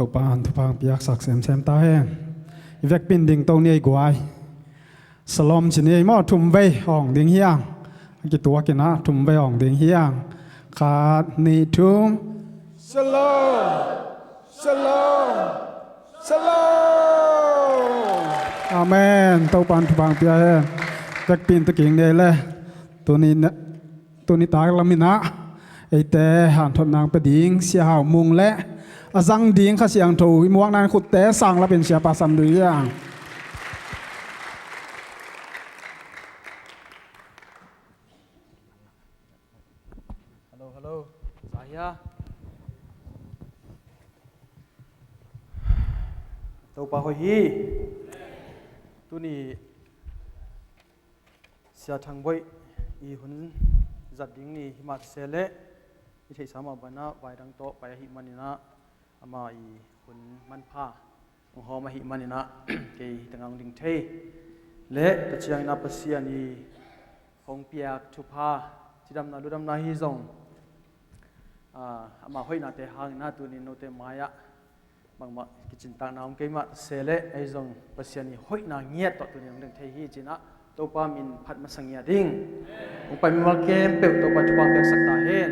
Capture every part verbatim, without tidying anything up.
Topa in thupha piaksak semsem ta hen. I vekpi in ding to ni ei guai. Shalom ci ni ei maw, thum vei hong ding hi hang. A kituak in ah thum vei hong ding hi hang. Khat, nih, thum. Shalom. Shalom. Shalom. Amen. Topa in thupha pia hen. Vekpi in tu king ni ei le. Tuni na Tuni tak lam in ah eite hanthotna pia ding Sia Hau Mung le a zang ding Kha Siangtho i muakna in khutte sang lap in Siapa sam ding hi hang. Hello, hello. Sa hia? Topa hoih hi. Tuni Sia Thang Boih i hun zat ding ni hi mah se leh, i theihsa mah bangin ah vai dang tawh pai ahih manin ah, ama i hun manpha hong hawm ahih manin ah, kei hi tengah hong ding thei. Le tua ciangin ah Pasian i hong piak thupha, cidamna ludamna hi zong, ah, ama hoihnate hangin ah tuni note mai-ah bangmah kicintakna om kei mah se leh, ahi zong Pasian i hoihna ngiat tawh tuni hong ding thei hi ci-in ah Topa min phat masa ngiat ing. Hong pai mimal khempeuh Topa thupha piaksak ta hen.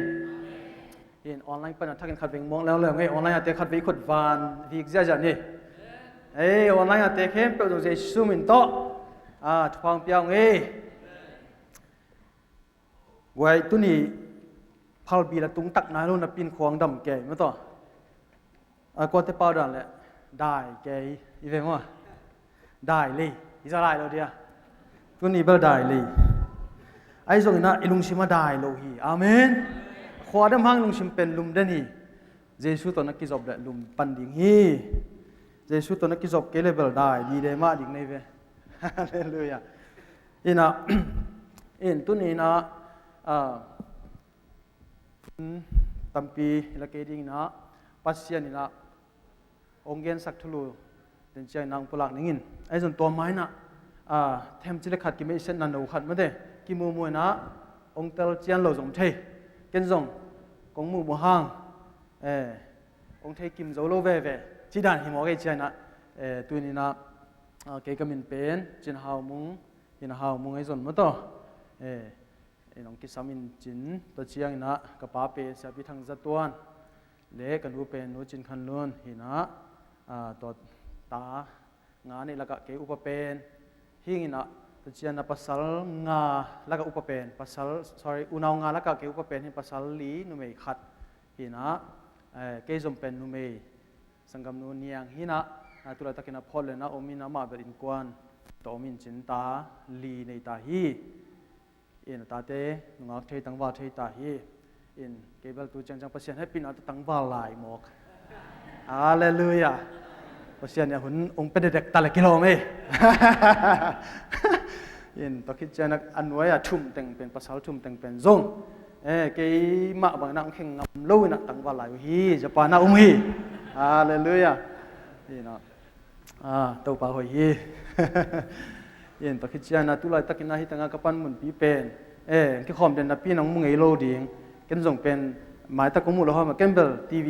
Hin online pan a thakin khatvei muak leuleu ngei, online ate khatvei khut van vik ziahziah ni. Ei, online ate khempeuh zong Jesu min tawh, ah, thupha hong pia ung ei. Guai, tuni phalbi la tung tak nai lo napi in khuang dam kei maw tawh. A kuate pau dan le dai kei i ve maw. Dai lei i za lai lo dia. Tuni bel dai lei. Ahi zongin ah i lungsim a dai lo hi. Amen. Khua dam hang lungsim pen lum den hi. Jesu tawh na kizop le lum pan ding hi. Jesu tawh na kizop kei le bel dai dide mah ding nei ve. Halleluiah. Ina, in tuni ina, ah, tampi la kei ding ina, Pasian ina hong gensak thulu den ciang ina hong pulak ning in. Ahi zong tua mai ina, ah, themci le khat kimeihsetna no khat mate, kimuhmuh ina hong tel cian lo zong thei. Ken zong kong muhmuh hang, eh, hong thei kim zo lo veve ci dan hi mawk ei ciang ina, eh, tuni ina, ah, kei ka min pen Cin Hau Mung, Cin Hau Mung ahi zong maw tawh. Eh, in hong kisam in cin, tua ciang ina ka pa pen Siapi Thang Za Tuan le ka nu pen Nu Cin Khan Lun hi ina, ah, tua ta nga nei lakah kei upa pen. Hing ina, tua ciang ina pasal nga lakah upa pen, pasal, sorry, unau nga lakah kei upa pen hi ina pasal li numei khat hi ina, eh, kei zong pen numei sanggamnu niang hi ina, ah, tu laitak ina Portland ah om ina amah bel innkuan tawh om in cin ta li nei ta hi. In a tate nungak thei, tangval thei ta hi. In kei bel tu ciangciang Pasian hehpihna tawh tangval lai mawk. Halleluiah. Pasian ina hun hong pia dekdek ta le kilawm ei. In tua khit ciang ina a nuai a thum teng pen, pasal thum teng pen zong, eh, keimah bang ina hong kheng ngam lo ina tangval lai uh hi, Japan ah om hi. Halleluiah. Ina, ah, Topa hoih hi. In tua khit ciang ina tu laitak ina hi tangah ka panmunpi pen, eh, kikhawm den napi ina hong mu ngei lo ding. Ken zong pen maitak hong mu lo hawm a, ken bel T V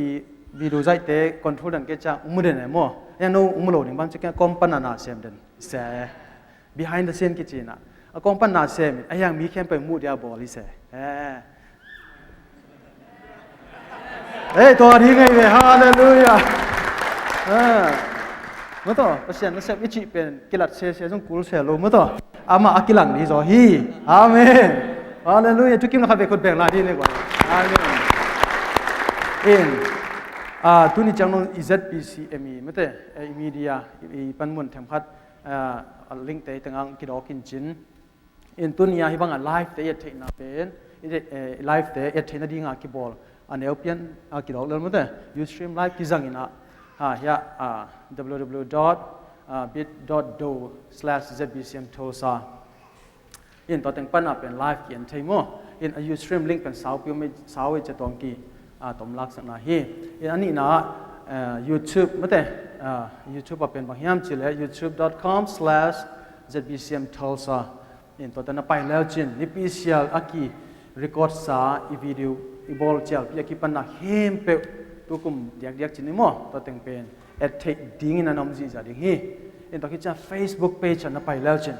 video zaihte control den kei ciang hong mu den e maw. Eh, no hong mu lo ding bang ci ken a kawm pan a na sem den se. Behind the scene kici ina a kawm pan na sem in a hiang mi khempeuh muh dia bawl hi se. Eh. Hei, tua ding ngei ve, halleluiah. Ah. Maw tawh, Pasian nasep i cih pen kilat sese zong kul se lo maw tawh. Amah a kilang ding zaw hi. Amen. Halleluiah. Thukim na khat ve khut beng lai ding ni guai. Amen. In, ah, tuni ciang nong i Z B C M i mate, eh, i media, i, i panmun themkhat, ah, a link te i tengah kidawk in cin. In tuni a hi bangah live te i et theihna pen, i, eh, live te i et theihna dinga kibawl a neu pian a kidawk lel mate. Ustream live kizang ina, ha, hia, ah, W W W dot bit dot do slash Z B C M Tulsa. In tua teng pana pen live ki en thei maw. In a Ustream link pen sau piu mei sau i cetong ki, ah, tom laksakna hi. In a nihna, eh, YouTube mate, ah, YouTube a pen bang hiam ci le youtube dot com slash Z B C M Tulsa. In tua tena pai leu cin, nipi sial a ki record sa i video i bawl cialpi a kipanna khempeuh tukum diakdiak cin i maw, tua teng pen et theih dingin a na om zihziah ding hi. In tua khit ciang Facebook page ah na pai leu cin,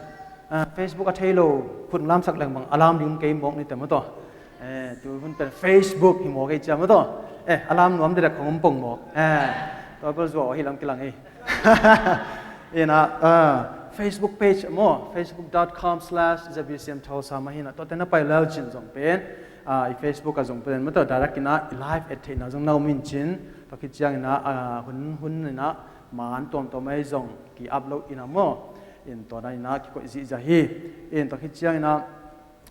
ah, Facebook a thei lo khut lamsak leng bang a lam ding kei mawk ni te maw tua. Eh, tu hun pen Facebook hi mawk ei cia maw tua. Eh, a lam nuam direct khong om pong mawk. Eh, tua bel zuau hi lam kilang ei. Ina, ah, Facebook page maw, facebook dot com slash Z B C M Tulsa mah hi na, tua te na pai leu cin zong pen, ah, i Facebook ah zong pen maw tua direct ina i live et theihna zong na om in cin, tua khit ciang ina, ah, hun, hun ina man tuamtuam ei zong ki upload ina maw, in tua na ina kikoih zihziah hi, in tua khit ciang ina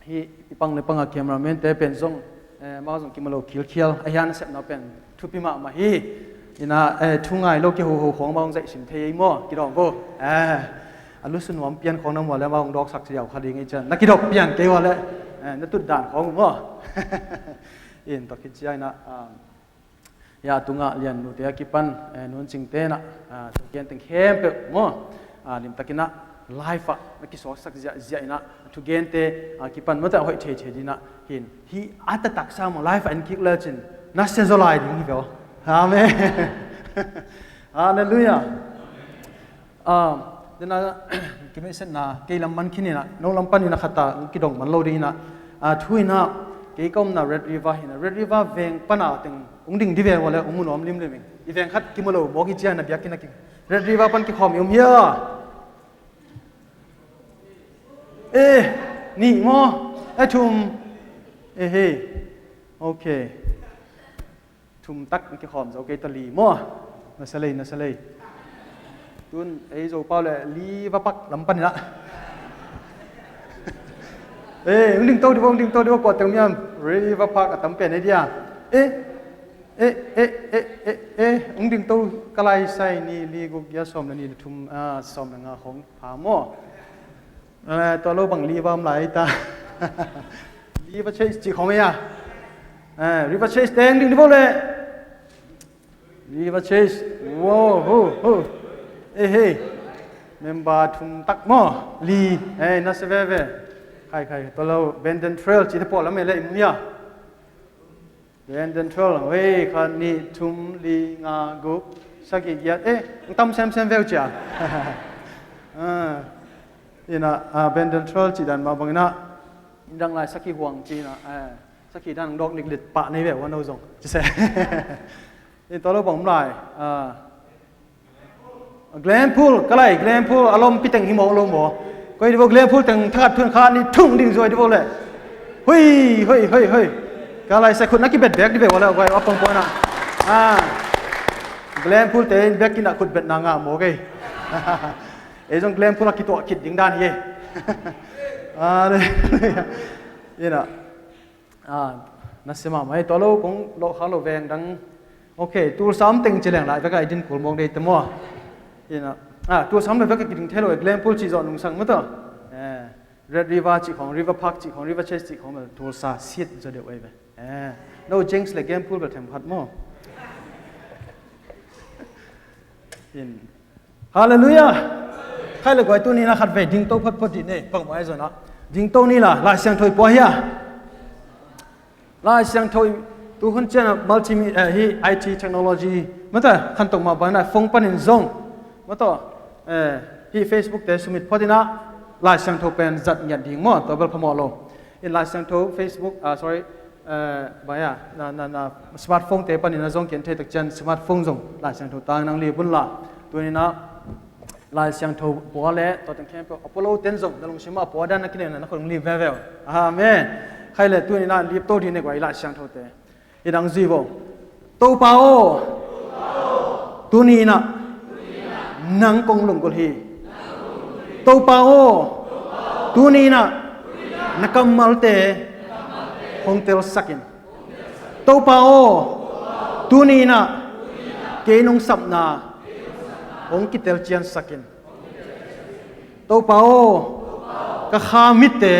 hih i pang le pang a cameraman te pen zong, eh, amau zong kimu lo khilkhial a hian a sepna pen thupi mahmah hi. Ina, eh, thu ngai lo kihoho khong amau zong zaihsim thei ei maw, kidawng ko. Eh, a lusu nuam pian khong na mua le amau zong dawksak ziau kha ding ei cian. Na kidawk pian kei ua le, eh, na tut dan khong uh maw. In tua khit ciang ina, ah, ya, tungah Lian nute a kipan, eh, Nuncing te na, ah, thugen teng khempeuh maw, ah, limtakin ah live ah na kisawlsak ziahziah in ah thugen te, ah, kipan mata hoih thei thei ding ah hin hi a taktak sa maw, live ah en kik le cin na sia zaw lai ding hi ve aw. Amen. Halleluiah. Ah, dena, kimeisetna kei lam man khin ina, no lam pan ina khata kidong man lo ding ina, ah, thu ina kei ka omna Red River hi ina, Red River veng pana teng ung ding di ve ua le ung mu nuam limlim ing. I veng khat kimu lo mawk i cia na biakinn a ki Red River pan kikhawm i um hia? Eh, nih maw? Eh, thum. Eh, hei. Ok. Thum tak kikhawm zo kei ta li maw? Na sa lei, na sa lei. Tun ei zo pau le li va pak lam pan ina. Eh, ung ding to di vo, ung ding to di vo, kua teng miam. Ri va pak a tam pen ei dia. Eh, eh, eh, eh, eh, eh, ung ding to ka lai sai ni li guk ya sawm le ni le thum, ah, sawm le nga khong pha maw? Eh, tua lo bang li va om lai ta. Li va chase ci khong ei a. Eh, ri va chase teng ding di vo le. River Chase. Wow, ho, ho. Eh, hey. Member thum tak maw? Li. Eh, na se veve. Khai, khai. Tua lo, Benden Trail. Ci te pawh lam e le i mu hia? Benden Trail. Hei, khat, nih, thum, li, nga, guk, sagih, giat. Eh, tam semsem veu cia. Ah. Ina, ah, Benden Trail ci dan mah bang ina. Indang lai sakhi huang ci ina. Eh, sakhi dan dawk liklit pah nei veu a no zong. Ci se. In tua lo bang om lai. Ah. Glenpool, ka lai, Glenpool, a lom piteng hi mawk lo maw? Koi di vo Glenpool teng thakat thun kha ni thung ding zuai di vo le. Hui, hui, hui, hui. Ka lai sai khut na kibet bek di ve ua le, guai, a pong pong na. Ah. Glenpool te in bek in a khut bet na nga maw kei. Ei zong Glenpool a kituah khit ding dan hi. Ah, le. Ina. Ah, na sia mahmah hi, tua lo kong lawh kha lo veng dang. Ok, Tulsa om teng ci leng lai vek a i din kul mawk dei te maw? Ina, ah, Tulsa om lo vek a kiding thei lo, Glenpool cih zawh nungsang maw tawh. Eh, Red River cih khawng, River Park cih khawng, River Chase cih khawng, Tulsa sit zaw deuh ei ve. Eh, no, Jenks le Glenpool bel them khat maw? In, Halleluiah. Khai le guai tuni na khat vei dingto photphot dih nei, pangmai zona. Dingto ni la, Lai Siangtho i pua hia? Lai Siangtho i tu hun cian a multimedia, eh, hi I T technology. Mata, khan tong ma bana, phone panin zong. Mata, eh, hi Facebook te sumit photina, Lai Siangtho pen zat ngiat ding maw, tua bel phamawh lo. In Lai Siangtho Facebook, ah, sorry, eh, baya, na, na, na, smartphone te panin a zong kian thei tak cian smartphone zong Lai Siangtho tang nang li bun la. Tuni na Lai Siangtho pua le, tua teng khempeuh a pua lo ten zong, na lungsim a pua dan na kinen na khong li veveu. Amen. Khai le tuni na lip to di ne guai Lai Siangtho te. I dang zui vo. Topa aw, tuni na nang kong lunggulh hi. Topa aw, tuni na na kammalte hong telsak in. Topa aw, tuni na kei nong sapna hong kitel ciansak in. Topa aw, ka kha mitte,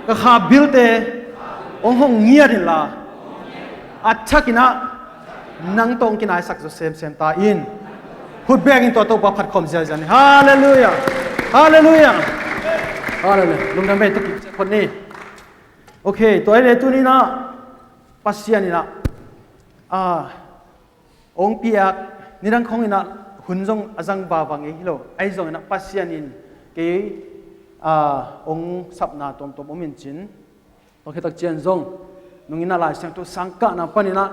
ka kha bilte hong hong ngiat inla, a thakin ah nang tawh hong kinaisak zaw semsem ta in. Khut bekin tua Topa phat khawm ziazia ni. Halleluiah. Halleluiah. Halleluiah. Lungdam bei tuk kik khot ni. Ok, tua hi le tuni na Pasian in ah, ah, Ong piak nidang khawng inah hun zong a zang vava ngei hi lo. Ahi zong inah Pasian in kei, ah, ong sapna tuamtuam om in cin. Tua khit tak ciang zong nung inah Lai Siangtho sang kahna pan inah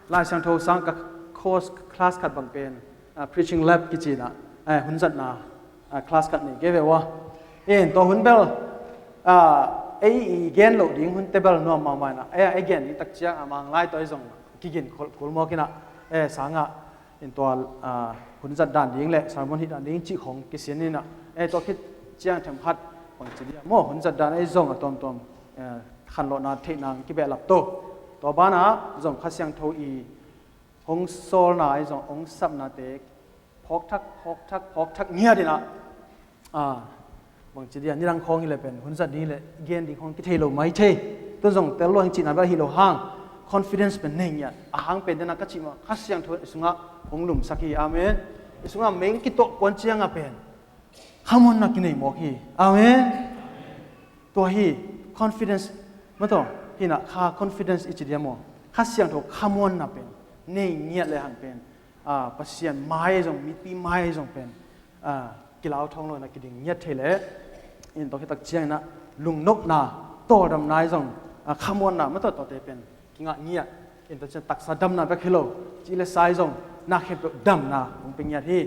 Lai Siangtho sang kah course class khat bang pen, ah, preaching lab kici inah, eh, hun zatna, ah, class khat nei kei ve ua. In tua hun bel, ah, ei i gen loh ding hun te bel nuam mahmah inah, ei, ei gen ding tak ciang a mang lai tua i zong kigin kul, kul mawk inah, eh, sangah in tua, ah, hun zat dan ding le sermon hih dan ding cih khong kisin inah, eh, tua khit ciang themkhat bang ci dia maw, hun zat dan ei zong a tuamtuam, eh, khanlawhna theihna kibehlap to. Tua banah zong Kha Siangtho i hong sawlna ei zong hong sapnate phawkthak, phawkthak, phawkthak ngiat inah, ah, bang ci dia, nidang khawng hi le pen hun zat ding le gen ding khawng kithei lo mai thei. Tun zong tel lo heng cihna bel hi lo hang, confidence pen nei ngiat. A hang pen dena ka cih mah, Kha Siangtho i sungah hong lumsak hi. Amen. I sungah meng kituah kuan ciangah pen khamuanna kinei mawk hi. Amen. Tua hi, confidence, mataw, hinah kha confidence i ci dia maw, Kha Siangtho khamuanna pen nei ngiat le hang pen, ah, Pasian mai zong, mipi mai zong pen, ah, kilau thawng lo inah kiding ngiat thei le. In tua khit tak ciang inah lungnopna, tawldamna i zong, ah, khamuanna, mataw, tuate pen kingah ngiat. In tua ciang taksa damna bek hi lo, ci le sa i zong na khempeuh damna hong pia ngiat hi.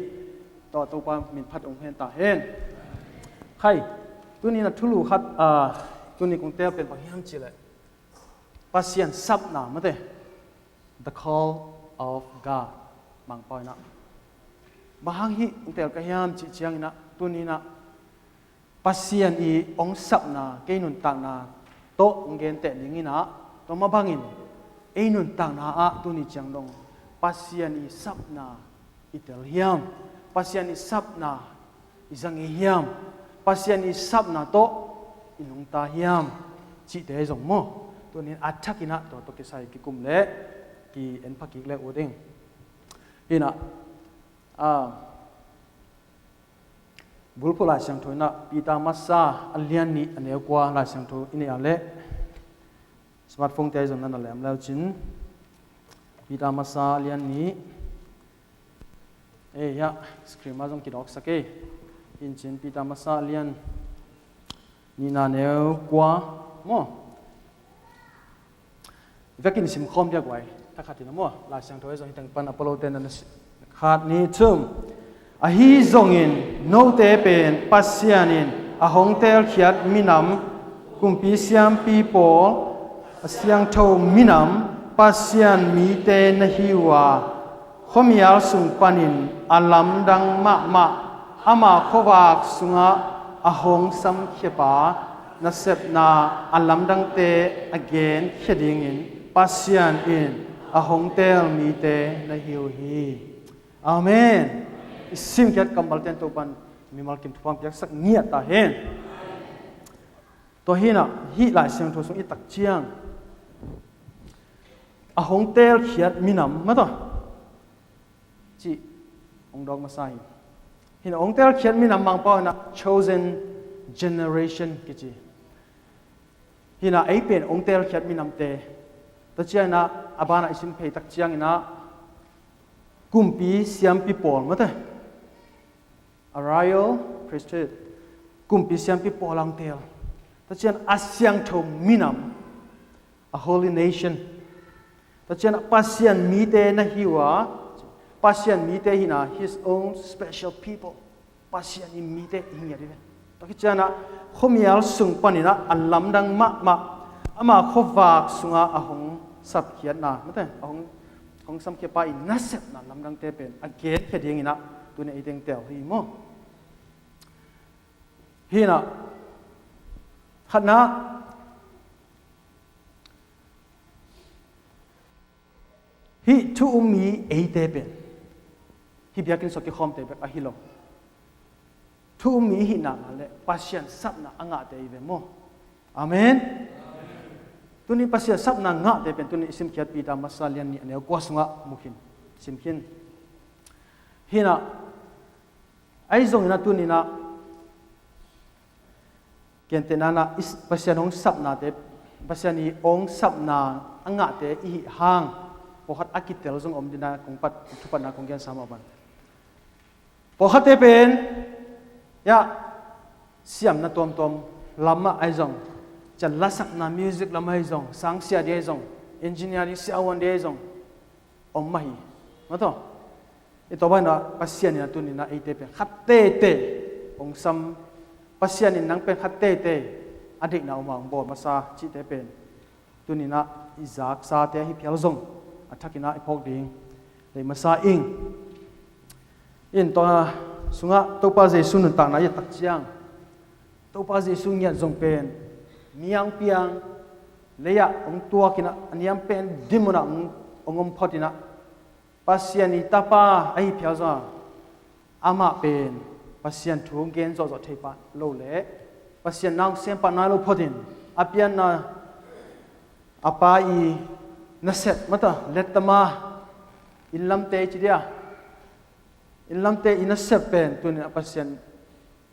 Tua Topa min phat hong hen ta hen. Khai, tuni inah thulu khat, ah, tuni kong tel pen bang hiam cih le Pasian sapna, mate, the call of God, Mangpau inah. Bang hang hih hong tel ka hiam cih ciang inah, tuni inah Pasian i hong sapna, kei nuntakna tawh hong genteh ding inah, tua mah bangin ei nuntakna ah tuni ciang dong Pasian i sapna i tel hiam? Pasian i sapna i zang i hiam? Pasian i sapna tawh i nungta hiam? Cihte zong maw, tunin a thak inah tua tawh kisai kikum le ki-en pha kik le uh ding. Hinah, ah, bulphuh Lai Siangtho inah Peter masa a lian nih a neu kua Lai Siangtho i neih a le smartphone te zong na na lem leu cin. Peter masa a lian nih. Eh, hiah screen mah zong kidawksak ei. In cin Peter masa a lian nihna neu kua maw. Vekin simkhawm dia guai. Thakhatin a maw, Lai Siangtho ei zong hi teng pan a palo ten na si-, khat, nih, thum. Ahi zongin note pen Pasian in a hong teelkhiat minam, kumpi siampi pawl, a siangtho minam, Pasian mite na hi uh a, khuamial sung panin a lamdang mahmah, ama khuavak sungah a hong samkhiapa nasepna a lamdangte a genkhia dingin Pasian in a hong teel mite na hi uh hi. Amen. I simkhiat kammalte in Topan mimal kim thupha piaksak ngiat ta hen. Tua hinah hih Lai Siangtho sung i tak ciang a hong teelkhiat minam mataw cih hong dawk masa hi. Hinah hong teelkhiat minam Mangpau hinah chosen generation kici. Hinah ei pen hong teelkhiat minamte. Tua cianginah a banah i sim phei tak cianginah kumpi siampi pawl mate, a royal priesthood, kumpi siampi pawl a hong teel. Tua cian a siangtho minam, a holy nation. Tua cian Pasian mite na hi uh a, Pasian mite hinah his own special people. Pasian i mite i ngiat hi ve. Tua khit cianah khuamial sung paninah a lamdang mahmah, ama khuavak sungah a hong sapkhiatna mate, a hong, hong samkhiapa i nasepna lamdangte pen a genkhia dinginah tuni ei teng teel hi maw. Hinah khatna, hih thu um mi eite pen hih biakinn sua kikhawmte bek ahi lo. Thu um mi i hihna le Pasian sapna a ngahte i ve maw. Amen. Tuni Pasian sapna ngahte pen tuni i simkhiat Peter masa lian nih a neu kua sungah mu khin, sim khin. Hinah, ahi zonginah tuninah gentehna inah Pasian hong sapnate, Pasian i hong sapna a ngahte i hih hang, pawlkhat a kitel zong om ding a kong pat, thupatna kong gensa mah bang. Pawlkhatte pen, ya, siamna tuamtuam lamah ahi zong, cian lasakna music lamah ahi zong, sangsia ding ahi zong, engineer ding, siavuan ding ahi zong, om mah hi. Maw taw. I tawh banah Pasian in a tuni-in ah eite pen khat teitei hong sam, Pasian in nang pen khat teitei a deihna om a hong bawl masa cihte pen tuni-in ah i zaksate ahi phial zong a thakin ah i phawk ding lei masa ing. In tua sungah Topa Jesu nuntakna i et tak ciang, Topa Jesu ngiat zong pen miang piang, lei-ah hong tuakin ah, a niam pen dinmun ah hong, hong om photin ah, Pasian i Tapa ahi phial zong a, amah pen Pasian thu hong gen zawhzawh thei pah lo leh Pasian na hong sem pah nai lo photin, a pianna, a Pa i nasep, maw taw, lettama, innlamte ci dia, innlamte i nasep pen tuni-in ah Pasian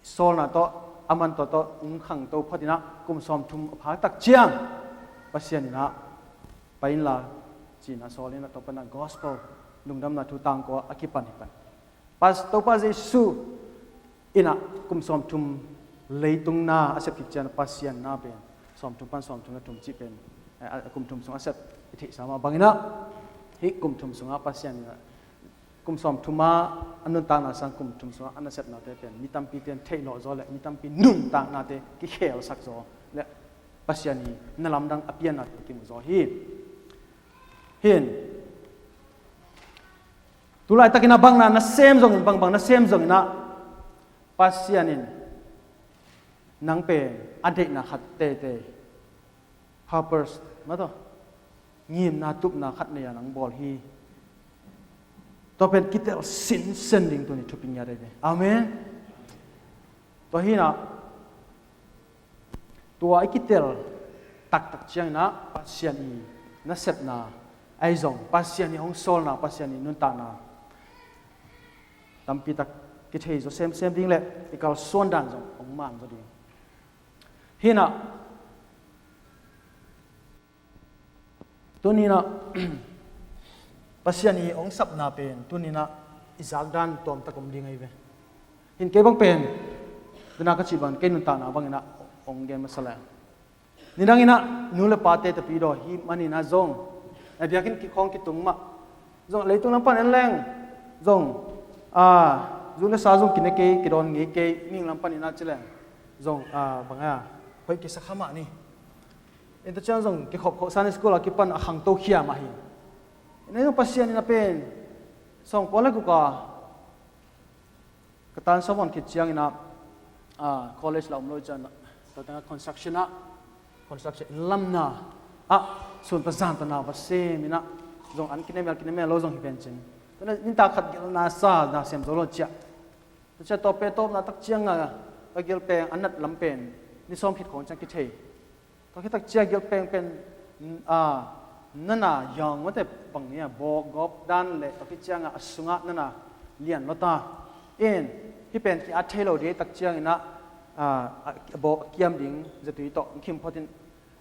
sawlna tawh, a man tawh tawh hong khangto photin ah kum sawmthum a phak tak ciang, Pasian in ah, "Pai inla," ci-in ah sawl in ah, tua pan ah gospel, lungdamna thu tangko a kipan hi pan. Pas-, Topa Jesu in ah kum sawmthum leitung na a sep khit ciang, Pasian na pen sawmthum pan sawmthum le thum cih pen, eh, a kum thum sung a sep i theihsa mah bangin ah, hih kum thum sungah Pasian in ah kum sawmthum a a nuntakna sang kum thum sungah a nasepnate pen mi tampite in theih lawh zaw le mi tampi nuntaknate kikhelsak zaw le Pasian i na lamdang a pianna pen kimu zaw hi. Hin, tu laitakin ah bang na nasem zongin, bangbang nasem zongin ah, Pasian in nang pen a deihna khat teitei, purpose, maw taw, ngimna tupna khat nei-a nang bawl hi. Tua pen kitel sinsen ding tuni thupi ngiat ahi ve. Amen. Tua hi-in ah, tua i kitel taktak ciangin ah Pasian i nasepna ahi zong, Pasian i hong sawlna, Pasian i nuntakna tampi tak kithei zaw semsem ding le i kalsuan dan zong hong man zaw ding. Hi-in ah, tuni-in ah, Pasian i hong sapna pen tuni-in ah i zak dan tuamtak om ding ahi ve. Hin kei bang pen, tuna ka cih bang, kei nuntakna bangin ah hong gen masa leh, nidangin ah nu le pate tapi daw hi manin ah zong, a biakinn kikhawng kitung mah zong, leitung lam pan en leng zong, a, zu le sa zong kine kei, kidawn ngei kei, mihing lam panin ah ci leng zong, a, bang a, hoih kisa kha mah ni. Tua ciang zong kikhop khop, Sunday school a kipan a khangto khia mah hi. Tua zong Pasian in a pen sawngpawl le guk a ka tan sawm khit ciangin ah, ah, college la om lo ciang, tua tengah construction ah, construction inn lamna ah, sun tawh zan tawh na va sem in ah, zong an kine mel, kine mel lo zong hi pen cin. Tua nitak khat gelhna sa na sem zo lo ciah. Tua ciang tua pen tawpna tak ciang a, ka gelh pen a nat lam pen ni sawm khit khawng ciang kithei. Tua khit tak ciang gelh pengpeng, a, na na yang mate bang ni a, bawk gawp dan le tua khit ciang a, a sungah na na lian lua ta. In, hih pen ki-at thei lo ding tak ciangin ah, a, a, a bawk a kiam ding zatui tawh hong khim phot in,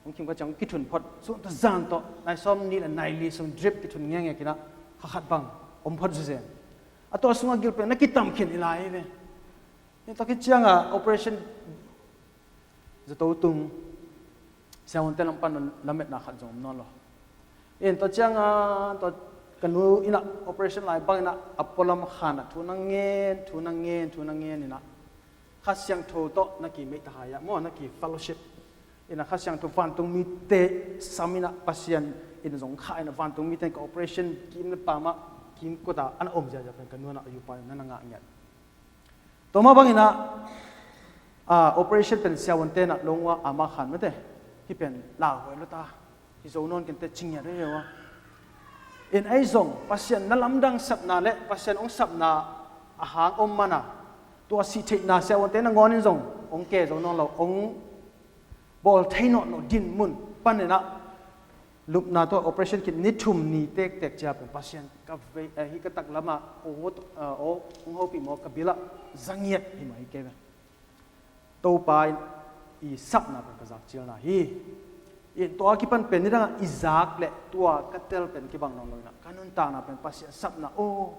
hong khim kha ciang kithun phot, sun tawh zan tawh, nai sawm nih le nai li sung drip kithun ngengek in ah, kha khat bang om phot zezen. A tua sungah gelh peng na kitam khin i lai hi ve. Tua khit ciang a operation zato tung, siavuante lam pan lametna khat zong om nawn lo. In tua ciang a, tua ka nu in ah operation lai bangin ah a pualam khan ah thu na ngen, thu na ngen, thu na ngen in ah Kha Siangtho tawh na ki meithai ah maw, na ki fellowship in ah Kha Siangtho vantung mite sam in ah Pasian in zong kha in ah vantung mite in ka operation kim le pam ah kimkot ah an om ziahziah pen ka nu in ah a yupa in na na ngah ngiat. Tua mah bangin ah, a, operation pen siavuante in ah lawng uh a, ama khan mate, hih pen lauhuai lua ta, hi zo nawn kei inteh ci ngiat veve uh a. In ahi zong Pasian na lamdang sapna le Pasian hong sapna a hang om man a, tua sih theihna siavuante nangawn in zong hong ke zo nawn lo, hong bawl thei nawn lo dinmun panin ah, lupna tawh operation khit ni thum ni tektek ciang pen Pasian ka vei, eh, hih ka taklam ah aw, eh, aw hong hopih maw, ka bil ah za ngiat hi mah hi kei ve. Topa in i sapna pen ka zak cilna hi. In tua kipan pen nidangah i zak le tua ka tel pen kibang nawn lo inah ka nuntakna pen Pasian sapna aw,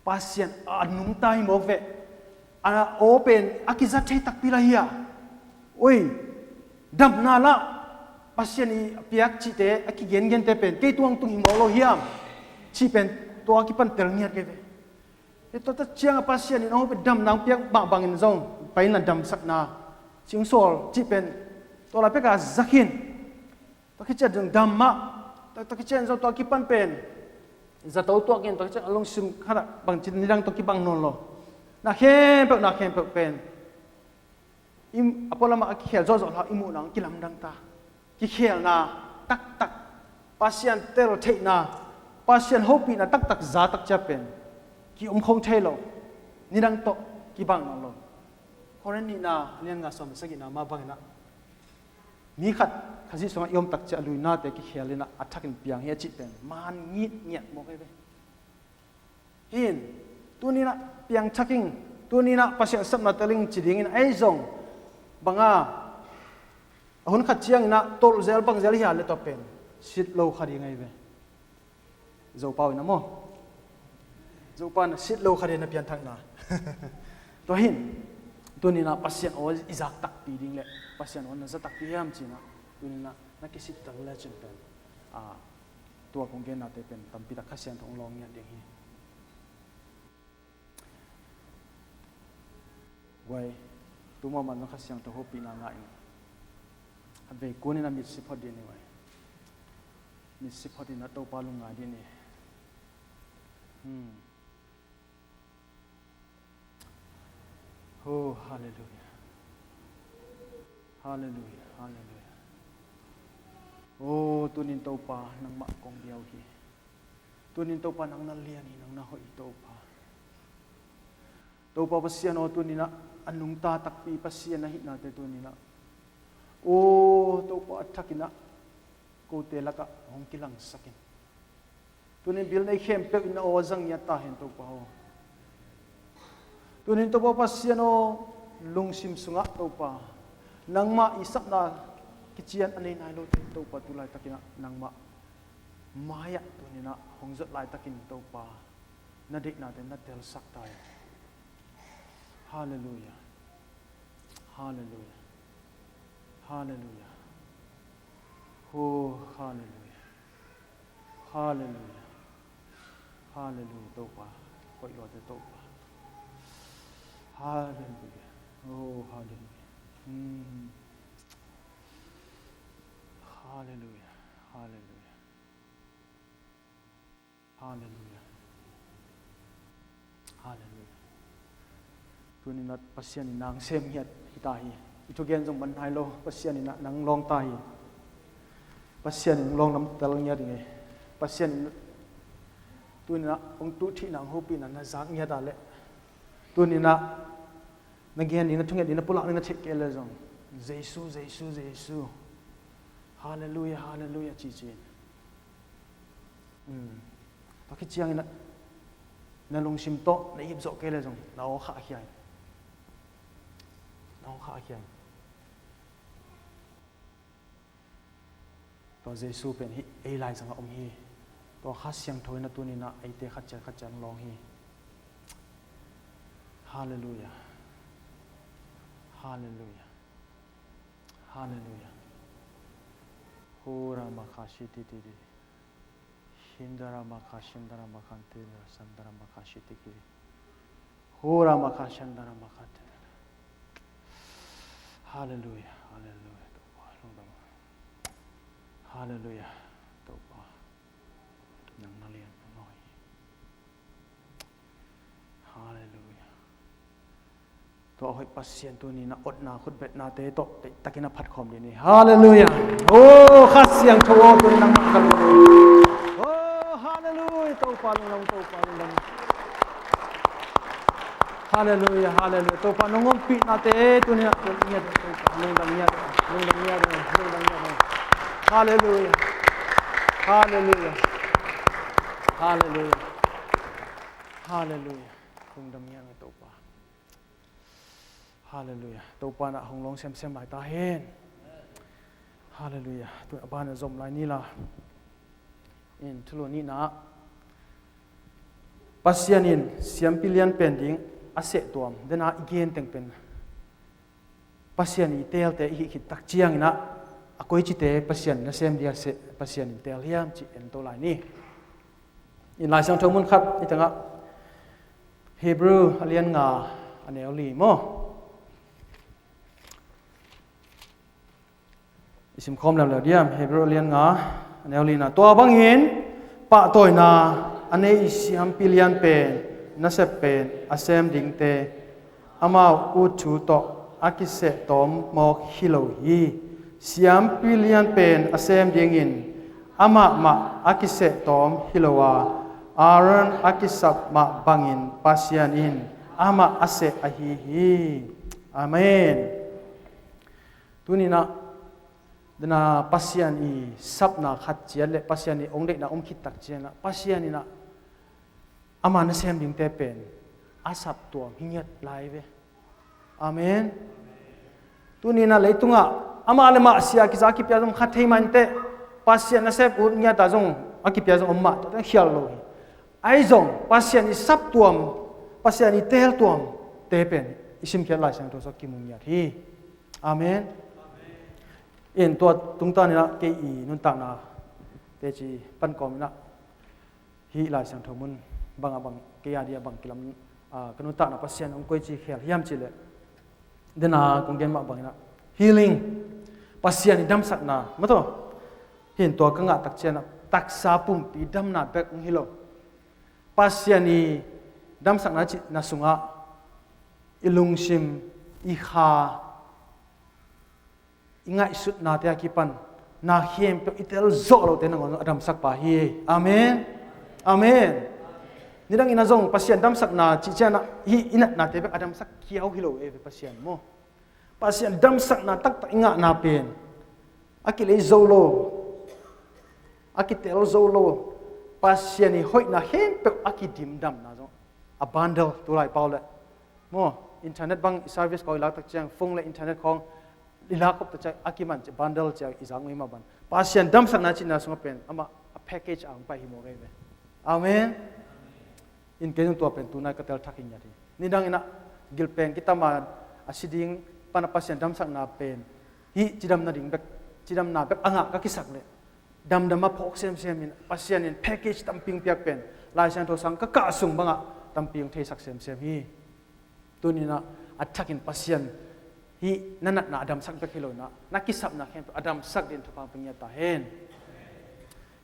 Pasian a nungta hi mawk ve. A aw pen a kizat thei takpi la hi a. Oi, damna lah Pasian i piak cihte a kigengente pen kei tuangtung hi mawk lo hiam? Cih pen tua kipan tel ngiat kei ve. Hi tua ta ciangah Pasian in a aw pen damna hong piak mah bangin zong pai na damsakna cih hong sawl cih pen tua lai peka zakhin. Tua khit ciang dam mah. Tua, tua khit ciang zong tua kipan pen zato tuakin tua khit ciang a lungsim khatah bangci nidang tua kibang nawn lo. Na khempeuh, na khempeuh pen i a pualamah a kikhel zawhzawh hlah i muhna hong kilamdang ta. Kikhelna taktak, Pasian tel theihna, Pasian hopihna taktak za takcia pen ki-om khong thei lo. Nidang tawh kibang nawn lo. Korin nihna a lian nga sawm le sagihna mah banginah mi khat Khazih sungah i om takciah a luinate kikhel inah a thakin piang hi a cih pen man ngit ngiat mawk hi ve. Hin tuninah piangthak ing, tuninah Pasian sapna tel ing ci dingin ei zong banga a hun khat cianginah tolh zel bang zel hi a le tua pen sit lo kha ding ahi ve. Zopau in a maw? Zopau in a sit lo kha ding na pianthakna. Tua hin tuninah Pasian aw i zak takpi ding le Pasian aw na za takpi hiam cinah tuninah na kisittel le cin pen a tua kong gennate pen tampitak Kha Siangtho hong lawng ngiat ding hi. Guai, tu mawh man zong Kha Siangtho hopihna ngah in a vei kunin a mitsi phot ding hi guai. Mitsi phot in a Topa lungngai ding hi. Hmm. Oh, halleluia. Halleluia, halleluia. Oh, tunin Topa nangmah kong biau hi. Tunin Topa nang na lian hi, nang na hoih hi Topa. Topa Pasian aw tuninah a nungta takpi Pasian ahihnate tuninah aw Topa a thakinah kote lakah hong kilangsakin. Tunin bil nei khempeuh in a aw a zang ngiat ta hen Topa aw. Tunin Topa Pasian aw lungsim sungah Topa nangmah i sapna kician a nei nai lote Topa tu laitakinah nangmah mai-ah tuninah hong zot laitakin Topa na deihnate na telsak ta hi. Halleluia. Halleluia. Halleluia. Ho, halleluia. Halleluia. Halleluia Topa. Koih luate Topa. Halleluia. Oh, halleluia. Hmm. Halleluia. Halleluia. Halleluia. Halleluia. Tuninah Pasian in nang sem ngiat hi ta hi. I thugen zong man nai lo. Pasian inah nang lawng ta hi. Pasian in lawng lamtel ngiat hi ngei. Pasian in tuninah hong tuh thihna hong hopihna na zak ngiat a leh tuninah na gen ding na thunget ding na pulak ding na theih kei le zong Jesu, Jesu, Jesu. Halleluia, halleluia cici in. Tua khit ciangin na lungsim tawh na ip zawh kei le zong na aw khahkhia in. Na aw khahkhia in. Tua Jesu pen hih ei laizangah om hi. Tua Kha Siangtho in a tuninah eite khatciat khatciat lawng hi. Halleluia. Halleluia. Halleluia. Hura makasititiri. Hindara makasindara makantira sandara makasitikiri. Hura makasandara makatira. Halleluia. Halleluia. Topa lungdam. Halleluia. Topa nang na lian na ngawi. Halleluia. Tua hoih Pasian tuninah otna khutbetnate tawh deihtakin a phatkhawm dih ni. Halleluia. Oh, Kha Siangtho aw tuninah nang ka lungdam. Oh, halleluia. Topa lungdam, Topa lungdam. Halleluia, halleluia. Topa nong ompihnate tuninah lungdam ngiat, Topa lungdam ngiat, lungdam ngiat, lungdam ngiat. Halleluia. Halleluia. Halleluia. Halleluia. Lungdam ngiat Topa. Halleluia. Topa nah hong lawng semsem lai ta hen. Halleluiah. Tu a ban a zom lai ni la. In thulu nihna ah Pasian in siampi lian pen ding a sehtuam dena i gen teng pen Pasian i teelte i hih khit tak ciangin ah a koicite Pasian nasem dia seh Pasian in teel hiam cih en to lai ni. In Lai Siangtho mun khat i tengah Hebrew a lian nga a neu li maw? I simkhawm leuleu diam, Hebrew a lian nga a neu lina. Tua bangin pahtawina a nei i siampi lian pen nasep pen a sem dingte amau ut thu tawh a kiseh tawm mawk hi lo hi. Siampi lian pen a sem dingin amah mah a kiseh tawm hi lo a, Aaron a kisap mah bangin Pasian in amah a seh ahi hi. Amen. Tuninah dena Pasian i sapna khat ciat le Pasian i ong deihna om khit tak cianah Pasian inah ama nasem dingte pen a saptuam hi ngiat lai ve. Amen. Tuninah leitungah amah le mah sia kiza a kipia zong khat thei mah inteh, Pasian nasep ut ngiata zong a kipia zong om mah tuate khial lo hi. Ahi zong Pasian i saptuam, Pasian i teeltuam te pen i simkhiat Lai Siangtho sua kimu ngiat hi. Amen. In tua tungtaninah kei i nuntakna teci pankawminah hih Lai Siangtho mun bangah bang kei a dia bang kilam, ah, ka nuntakna Pasian hong koici khel hiam cihleh dena kong gen mah banginah healing, Pasian i damsakna mataw. Hin tua ka ngah tak cianah taksa pumpi damna bek hong hi lo. Pasian i damsakna cihna sungah i lungsim, i kha, i ngaihsutnate a kipan na khempeuh i tel zawh lote nangawn a damsakpa hi. Amen. Amen. Nidangin a zong Pasian damsakna cihcianah hih i natnate bek a damsak kiau hi lo e ve Pasian maw? Pasian damsakna taktak i ngahna pen a kilei zo lo, a kitel zo lo. Pasian i hoihna khempeuh a kidimdamna zong a bundle tulai pau le maw, internet bang i service khawng i laktak ciang, phone le internet khawng i lakkop ta ciang a kiman ci bundle ciang i zak ngei mah ban. Pasian damsakna cihna sungah pen amah a package a hong pai hi maw kei ve. Amen. In kei zong tua pen tunai ka tel thak hi ngiat hi. Nidang inah gilpeng kitam a si ding pana Pasian damsakna pen hih cidamna ding bek, cidamna bek a ngah ka kisak leh damdam a phawk semsem in Pasian in package tamping piak pen Lai Siangtho sang ka kah sung bangah tamping theisak semsem hi. Tuninah a thakin Pasian hih na natna a damsak bek hi lo inah na kisapna khempeuh a damsak din thupha pia ngiat ta hen.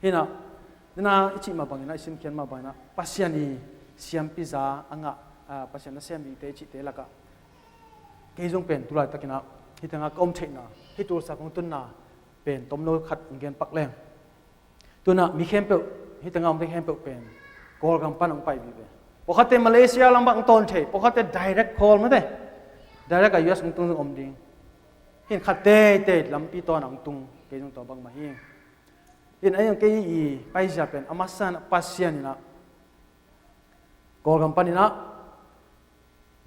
Hinah dena i cih mah banginah i simkhiat mah banginah Pasian i siampiza a ngah, ah, Pasian nasem dingte i cihte lakah kei zong pen tulaitakinah hih tengah ka om theihna, hih tulsa kong tunna pen tomno khat hong gen pak leng. Tunah mi khempeuh, hih tengah omte khempeuh pen Kawlgam pan hong pai vive. Pawlkhatte Malaysia lam bang hong tawn thei, pawlkhatte direct call mate, direct a U S hong tung zong om ding. Hin khat teitei lampi tawn a hong tung, kei zong tua bangmah hi. Hin a iang kei i paizia pen a masa inah Pasian inah Kawlgam paninah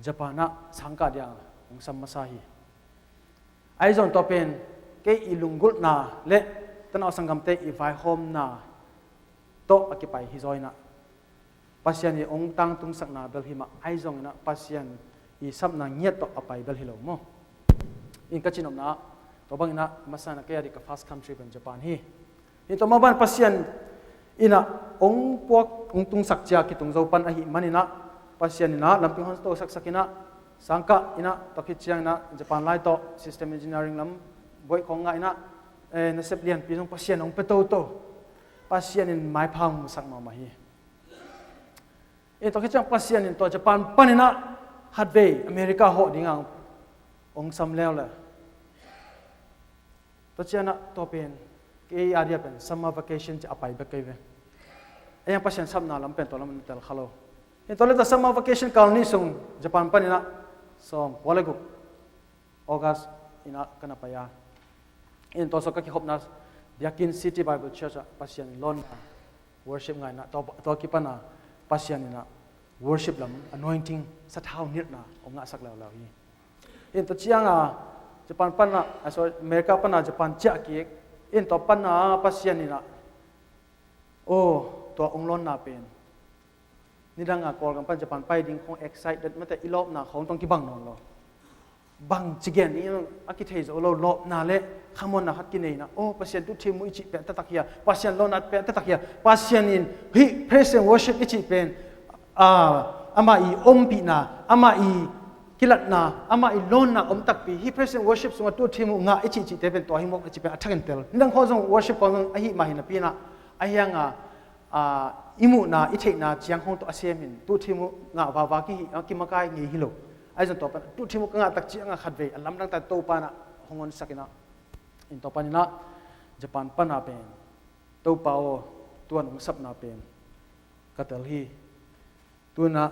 Japan ah sangkah dia hong sam masa hi. Ahi zong tua pen kei i lunggulhna le tanau sanggamte i vaihawmna tawh a kipai hi zaw inah Pasian i hong tangtungsakna bel hi mah ahi zonginah Pasian i sapna ngiat tawh a pai bel hi lo maw? In ka cinopna ah tua banginah masa inah kei a dih ka first country pen Japan hi. Hi tua mah ban Pasian inah hong puak hong tungsak cia kitung zo pan ahih maninah Pasian inah lampi hong tawsaksak inah sangkah inah tua khit cianginah Japan lai tawh system engineering lam boih khawng ngah inah, eh, nasep lianpi zong Pasian hong pia toto. Pasian in maipha hong musak mahmah hi. Eh, tua khit ciang Pasian in tua Japan paninah khatvei America hawh dinga hong sam leuleu. Tua cianah tua pen kei a dia pen summer vacation ci a pai bek kei ve. A iang Pasian sapna lam pen tua lam tel kha lo. Hin tua leta summer vacation kal ni sung Japan paninah sawm kua le guk August inah ka na pai a. In tua sawk ka kikhopna biakinn City Bible Church ah Pasian in lawnna worship ngaina tua, tua kipana Pasian inah worship lam anointing sathau nirhna hong ngahsak leuleu hi. In tua cianga Japan pana, ah, sorry, America pana Japan ciah kik in, tua pana Pasian inah, oh, tua ong lawnna pen nidanga Kawlgam pan Japan pai ding khong excited mate, i lawpna khong tong kibang nawn lo. Bang ci gen ding a kithei zo lo, lawpna le khamuanna khat kinei inah, oh, Pasian tuuthim uh i cih pen taktak hi a, Pasian lawnna pen taktak hi a, Pasian in hih praise and worship i cih pen, ah, amah i ompihna, amah i kilatna, amah i lawnna om takpi, hih praise and worship sungah tuuthim uh ngah i cihcihte pen tua hi mawk a cih pen a thakin tel. Nidang khong zong worship khong zong ahi mah hi napi inah, ahi hanga, ah, i muhna, i theihna ciang khong tawh a sem in, tuuthim uh ngah vava kihi, ah, kimakai ngei hi lo. Ahi zong tua pan tuuthim uh ka ngah tak cianga khatvei a lamdang ta Topa inah hong honsak inah, in tua pan inah Japan pana pen Topa aw, tuan ong sapna pen ka tel hi. Tuna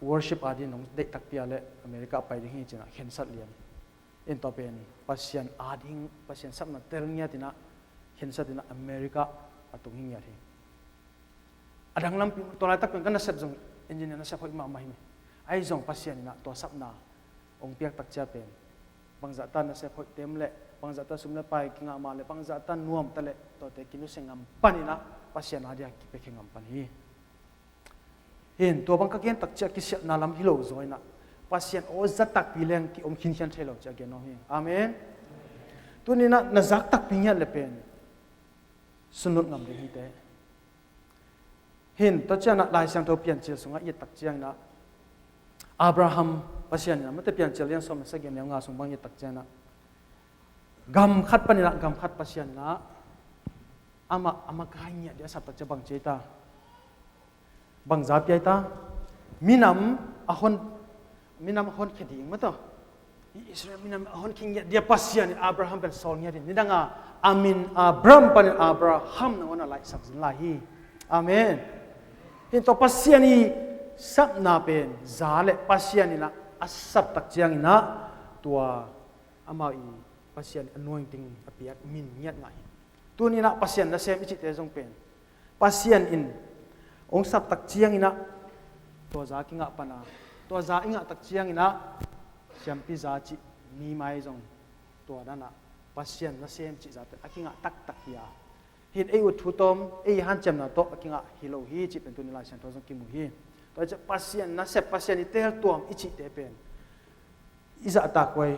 worship adin nong deih takpi a le America a pai ding hi cinah khensat lian. In tua pen Pasian ading, Pasian sapna tel ngiat inah khensat inah America a tung hi ngiat hi. A dang lampi tua laitak pen ka nasep zong engineer nasep hoih mahmah hi. Ahi zong Pasian inah tua sapna ong piak tak cia pen bangzahta nasep hoih tem le, bangzahta sum le pai kingah mah le, bangzahta nuamta le, tuate kinusia ngam pan inah Pasian adia kipiakhia ngam pan hi. Hin, tua bang ka gen tak ciah kisiatna lam hi lo zaw inah Pasian aw zat takpi leng kiom khinkhian thei lo ciah gen nuam hi. Amen. Tuninah na zak takpi ngiat le pen sunlut ngam ding hite. Hin, tua cianah Lai Siangtho Piancil sungah i et tak cianginah Abraham Pasian inah mate, Piancil lian sawm le sagih neu nga sung bang i et tak cianginah gam khat paninah gam khat Pasian inah amah a makai ngiat dih a sap tak cia bang ci ei ta? Bangza pia ei ta? Minam a hon, minam a honkhia ding mataw. Hih Israel minam a honkhia ngiat dih a Pasian in Abraham pen sawl ngiat in, nidanga a min Abram panin Abraham nangawn a laihsak zin lai hi. Amen. Hin tua Pasian i sapna pen za le Pasian inah a sap tak cianginah tua amau i Pasian anointing a piak min ngiat ngah hi. Tuninah Pasian nasem i cihte zong pen Pasian in ong sap tak cianginah tua za kingah pana, tua za i ngah tak cianginah siampi za cih mi mai zong tua danah Pasian nasem cih za pen a kingah taktak hi a, hin ei ut thu tawm, ei hanciamna tawh a kingah hi lo hi cih pen tuni Lai Siangtho zong kimu hi. Tua ciah Pasian nasep, Pasian i teltuam i cihte pen i zahtak huai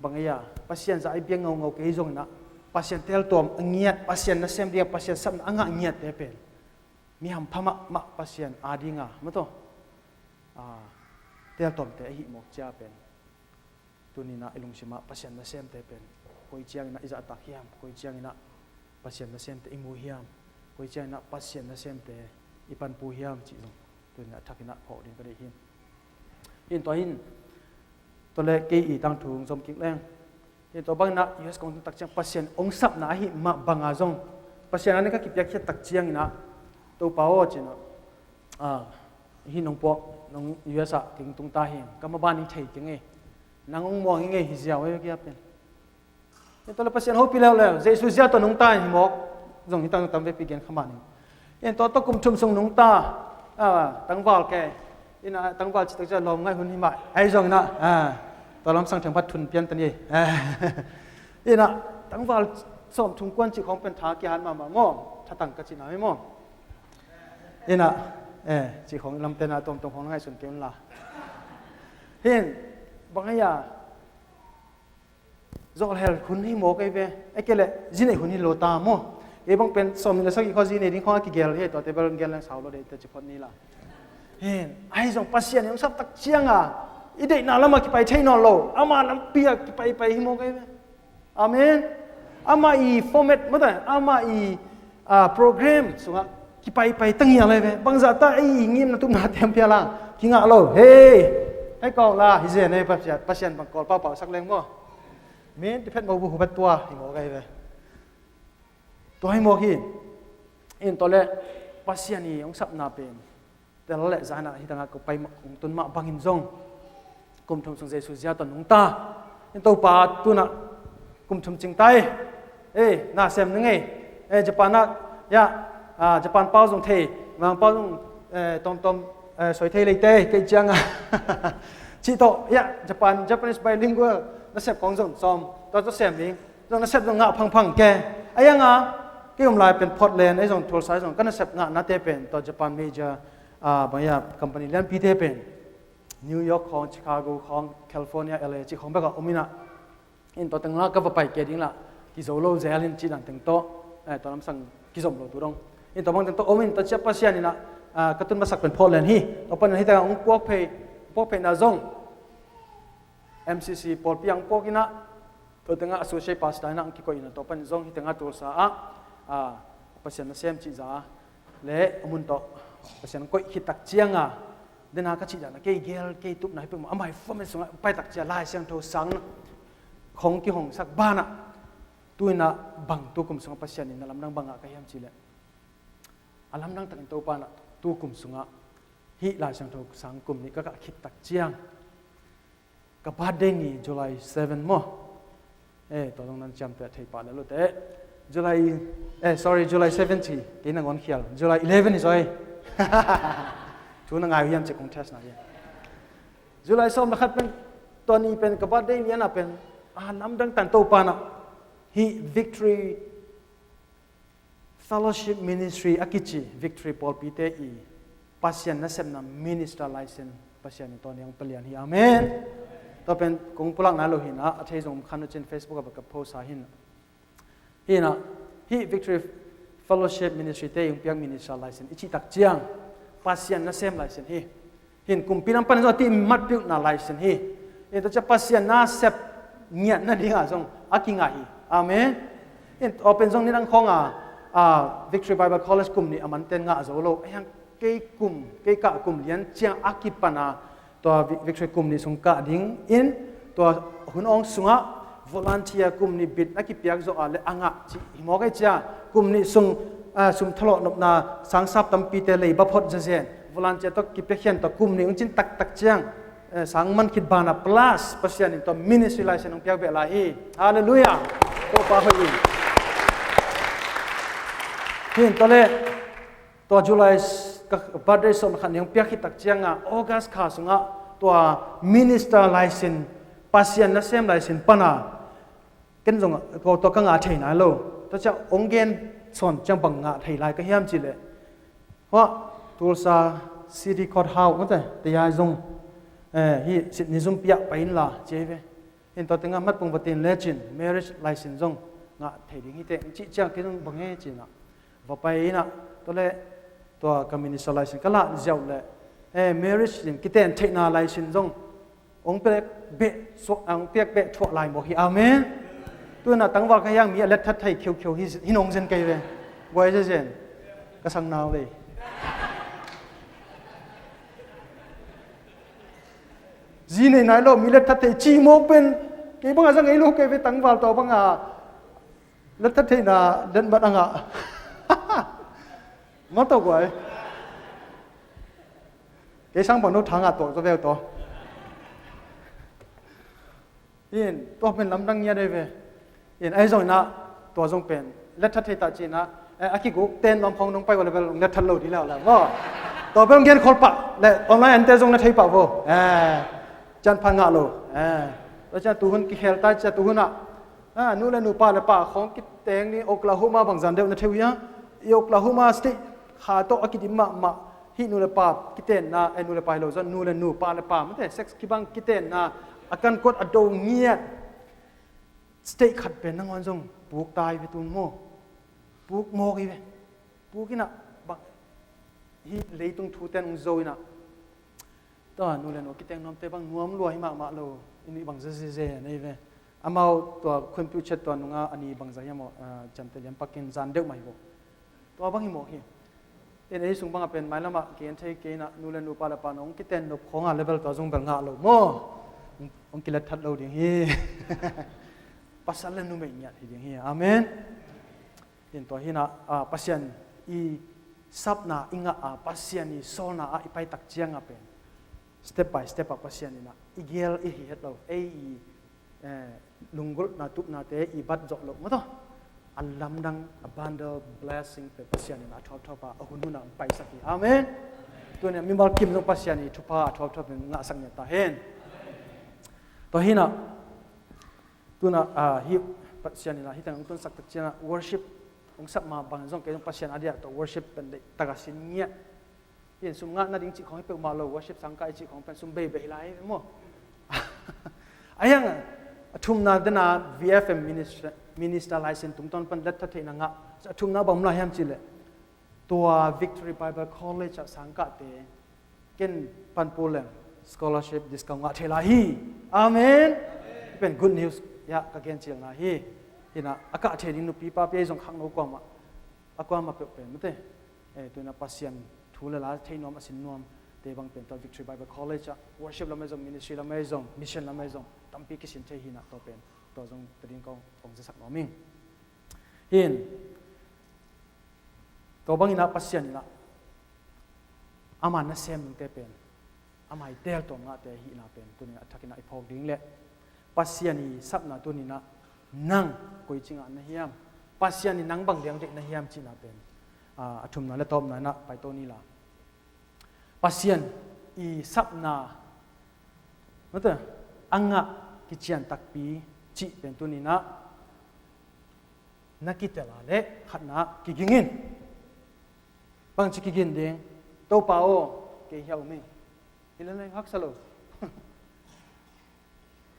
bang ei a, Pasian zah i biak ngaungau kei zonginah Pasian teltuam a ngiat, Pasian nasem dinga Pasian sapna a ngah ngiatte pen mi hampha mahmah Pasian adinga mataw, a, teltuamte ahi mawk cia pen tuninah i lungsimah Pasian nasemte pen koi cianginah i zahtak hiam, koi cianginah Pasian nasemte i mu hiam, koi cianginah Pasian nasemte i panpu hiam cih zong tuninah thakinah phawk ding ka deih hi. Hin tua hin tua le kei i tangthu zom kik leng, hin tua banginah U S kong tak ciang Pasian ong sapna ahi mah banga zong Pasian a ne ka kipiakkhiat tak cianginah Topa aw cinah, a, hi nong puak nong U S ah keng tung ta hin ka maban ing thei keng ei, nang ong muang ing ei hi ziau ei kia pen. Hi tawh le Pasian hopih leuleu, Jesu zia tawh nungta in hi mawk zong hi tang tam vekpi gen kha mah ning. Hi tawh tawh kum thum sung nungta, a, tangval ke, inah tangval citak cia lawm ngaih hun hi mah ahi zonginah, a, tua lamsang theng phat thun pian ta ni. Inah tangval sawm thum kuan cih khawng pen tha kihat mahmah maw, thatang ka cihna hi maw. Inah, e, cih khawng lamte na tuamtuam khawng na ngaihsun kei unla. Hin bang hei a zawlhel hun hi maw kei ve, a kei leh zi neih hun hi lo ta maw. Kei bang pen sawm nih le sagih khaw zi nei ding khawng a kigel hi, tuate bel gel leng sau lo dei te ci phot ni la. Hin ahi zong Pasian i hong sap tak cianga i deihna lamah kipai thei nawn lo, ama lampi ah kipaipai hi maw kei ve. Amen. Ama i format mate, ama i, a, program sungah kipaipai tangia lai ve. Bangzah ta ei i ngimna tupna tiam pia la kingah lo. Hei, hei kawng la hi zen ei Pasian, Pasian bang kawl paupau sak leng maw. Min ti phet mo bu hu phet tua hi maw kei ve. Tua hi maw hi. In tua le Pasian i hong sapna pen tel le zanah hi tangah ko pai mah kong tun mah bangin zong kum thum sung Jesu zia tawh nungta in Topa tunah kum thum cingtai. Ei, na sem ning ei. Ei, Japan ah, ya, a, Japan pau zong thei, mang pau zong, eh, tawmtawm, eh, soi thei leite kei cianga cih tawh, ya, Japan, Japanese bilingual Nasep kong zong sawm, tua tua sem ding. Zong nasep zong ngah phangphang ke. A yang a, kei om lai pen Portland, ei zong Tulsa, ei zong ka nasep ngahnate pen tua Japan major, ah, bang a company lianpite pen New York khong, Chicago khong, California, L A ci khong bek a om ina. In tua teng la ka va pai ke ding la, kizo lo zel in ci dan teng tawh, eh, tua lamsang kizom lo tu dong. In tua bang teng tawh om in tua ciah Pasian ina, ah, ka tun masak pen Portland hi. Tua pan hita hong puak phei, puak phei na zong. M C C pawlpi ang puak ina, tua tengah associate pastor ina ang kikoih ina tua pan zong hi tengah Tulsa ah, ah, Pasian nasem cih za le a mun tawh Pasian koih khit tak cianga, dena ka cih dana kei gel, kei tupna hi peuhmah, amah i format sungah pai tak cia Lai Siangtho sang khong kihong sak bana, tu ina bang tu kum sungah Pasian in na lamdang bangah ka hiam cih leh, a lamdang takin Topa na tu kum sungah hih Lai Siangtho sang kum nih ka kah khit tak ciang, ka birthday ni July seven maw? Eh, tua zong nan ciamteh thei pah le lute. July, eh, sorry, July seven ci, kei na ngawn khial. July eleven ni zoi. Thu na ngai uh hiam ci kong test na hiam. July sawm le khat pen, tua ni pen ka birthday ni ana pen, a lamdang tan Topa na. Hih Victory Fellowship Ministry a kici Victory pawlpite i Pasian nasepna minister license Pasian in tawh niang palian hi. Amen. Tua pen kong pulak nai lo hina, a thei zong khan uh cin Facebook a baka post a hin. Hina, hi Victory Fellowship Ministry te i hong piak minister license i cih tak ciang Pasian nasem license hi. Hin kumpi lam pan zong a ti matpiuhna license hi. Hin tua cia Pasian nasep ngiat nadinga zong a kingah hi. Amen. Hin tua pen zong nidang khawnga, a, Victory Bible College kum nih a manten ngah zo lo. A hiang kei kum, kei kah kum lian ciang a kipana tua Vi-, Victory kum nih sung kah ding in tua hun awng sungah volunteer kum nih bit a kipiak zawh a le a ngah cih hi mawk ei cia kum nih sung, a, sum thalawh nopna sangsap tampite lei baphot zazen volunteer tawh kipiakhian tawh kum nih hong cin taktak ciang, eh, sang man khit bana plus Pasian in tua ministry license hong piak beh lai hi. Halleluiah. Topa hoih in. Hin tua le tua July s-, ka birthday sawm khat ni hong piak khit tak cianga August kha sungah tua minister license Pasian nasem license pana ken zong ko tua ka ngah thei nai lo. Tua ciah ong gen sawn ciang bang ngah thei lai ka hiam cih leh, hua Tulsa City Court House mate tayai zong, eh, hi Sydney zum piah pai inla ci ei ve. Hin tua tengah matpung va tin lecin marriage license zong ngah thei ding hi teh cih ciang kei zong bang he cinah va pai inah tua le tua ka minister license ka lah ziauh leh, eh, marriage in kiten theihna license zong ong piak beh suak, ong piak beh thuah lai mawk hi. Amen. Tuna tangval ka hiang mi a let that thei khiukheu hi, hi nong zen kei ve. Buai zen zen. Ka sang nau lei. Zi nei nai lo mi let that thei ci mawk pen. Kei banga zang ei lo kei ve tangval tawh banga. Let that theihna den bat a ngah. Ngawt tawh guai. Kei sang bang no thang a tawh zaw veu tawh. In, tua pen lamdang ngiat ei ve. In, ei zong inah, tua zong pen. Let that thei ta ci inah, eh, a kiguk ten lawm khong nong pai ua le bel, let that lo di leu leu. Maw. Tua bel gen khol pah, le online ante zong na thei pah vo. Eh, cian phan ngah lo. Eh, tua cian tuhun kikhel ta cia tuhun ah. Ah, nu le nu pa le pa khong kiteng ni Oklahoma bang zan deuh na thei uh hia. I Oklahoma State kha tawh a kidim mahmah. Hih nu le pa kitenna, eh, nu le pa hi lo zan, nu le nu, pa le pa, mate, sex kibang kitenna, a kan kuat a do ngiat. State khat pen nangawn zong puk tai ve tun maw. Puk mawk hi ve. Puk inah, bang, hih leitung thu ten hong zo inah. Tua nu le nu kiteng nuamte bang nuam lua hi mahmah lo. Ini bang zezezen ei ve. Amau tua khuimpiuh chet tua nunga ani bangza hiam aw, ah, ciamteh lian pakin zan deuh mah hi bo. Tua bang hi mawh hi. In ei sung bangah pen mailamah kigen thei kei inah nu le nu pa le pa nong kiten nop khawnga level tua zong bel ngah lo maw. Hong kilet that lo ding hi. Pasal le numei ngiat hi ding hi. Amen. In tua hinah, ah, Pasian i sapna i ngah a, Pasian i sawlna ah i pai tak cianga pen step by step ah Pasian inah i gel i hi het lo. Ei i, eh, lunggulhna tupnate i bat zawh loh maw taw. A lamdang, a bundle blessing pen Pasian inah a thuapthuap a, a hunhun ah hong paisak hi. Amen. Tuni a mimal kim zong Pasian i thupha a thuapthuap in ngahsak ngiat ta hen. Tua hinah Tuna ah, hih Pasian in ah hih teng hong tunsak tak ciangin ah worship hong sap mah bangin zong kei zong Pasian a diak tawh worship pen deih taka sin ngiat. Hih in sum ngah nading cih khawng hi peuhmah lo, worship sangkah i cih khawng pen sum beibei lai hi maw? A hiang a thumna dena V F M minister, minister license tungtawn pen let tha theihna ngah. A thumna bang om lai hiam cih leh tua Victory Bible College ah sangkahte ken pan pu leng scholarship discount ngah thei lai hi. Amen. Pen good news ya ka gen cilna hi. Hina a kah thei ding nupi papi ei zong khangno kuamah a kuamah peuh pen mate. Eh, tuina Pasian thu le la thei nuam a sin nuam te bang pen tua Victory Bible College ah worship lam ei zong, ministry lam ei zong, mission lam ei zong tampi kisin thei hina tua pen tua zong tading kong kong zasak nuam ing. Hin tua bangin ah Pasian in ah ama nasem nungte pen ama i teel tuam ngahte ahihna pen tunin a thakin ah i phawk ding le Pasian i sapna tunin ah nang koici ngah na hiam? Pasian i nang bang diang deih na hiam cihna pen ah, a thumna le tawpna in ah paito ni la. Pasian i sapna mate a ngah kician takpi cih pen tunin ah na kitel a le khatna kiging in. Bangci kiging ding? Topa aw, kei hiau mi hi le leng haksa lo.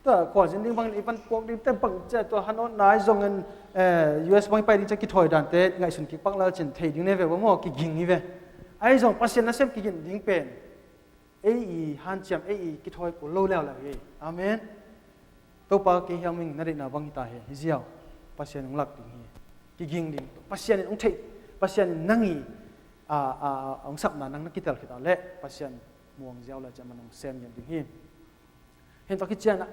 Ta khualzin ding bangin i van puak ding te bang cia tua hanotna ai zongin eh, U S bang i pai ding cia kithawi dante ngaihsun kik pak lal cin thei ding ne ve bang maw kiging hi ve. Ai zong Pasian nasem kiging ding pen ei i hanciam ei i kithawi kul lo leuleu hi. Amen. Topa kei hiang ming na deihna bang hita hi hi ziau. Pasian hong lak ding hi. Kiging ding Pasian in hong theih Pasian in nang i a, a, a, hong sapna nang na kitel khit a le Pasian muang ziau le ciaman hong sem ngiat ding hi. Hin tua khit cianah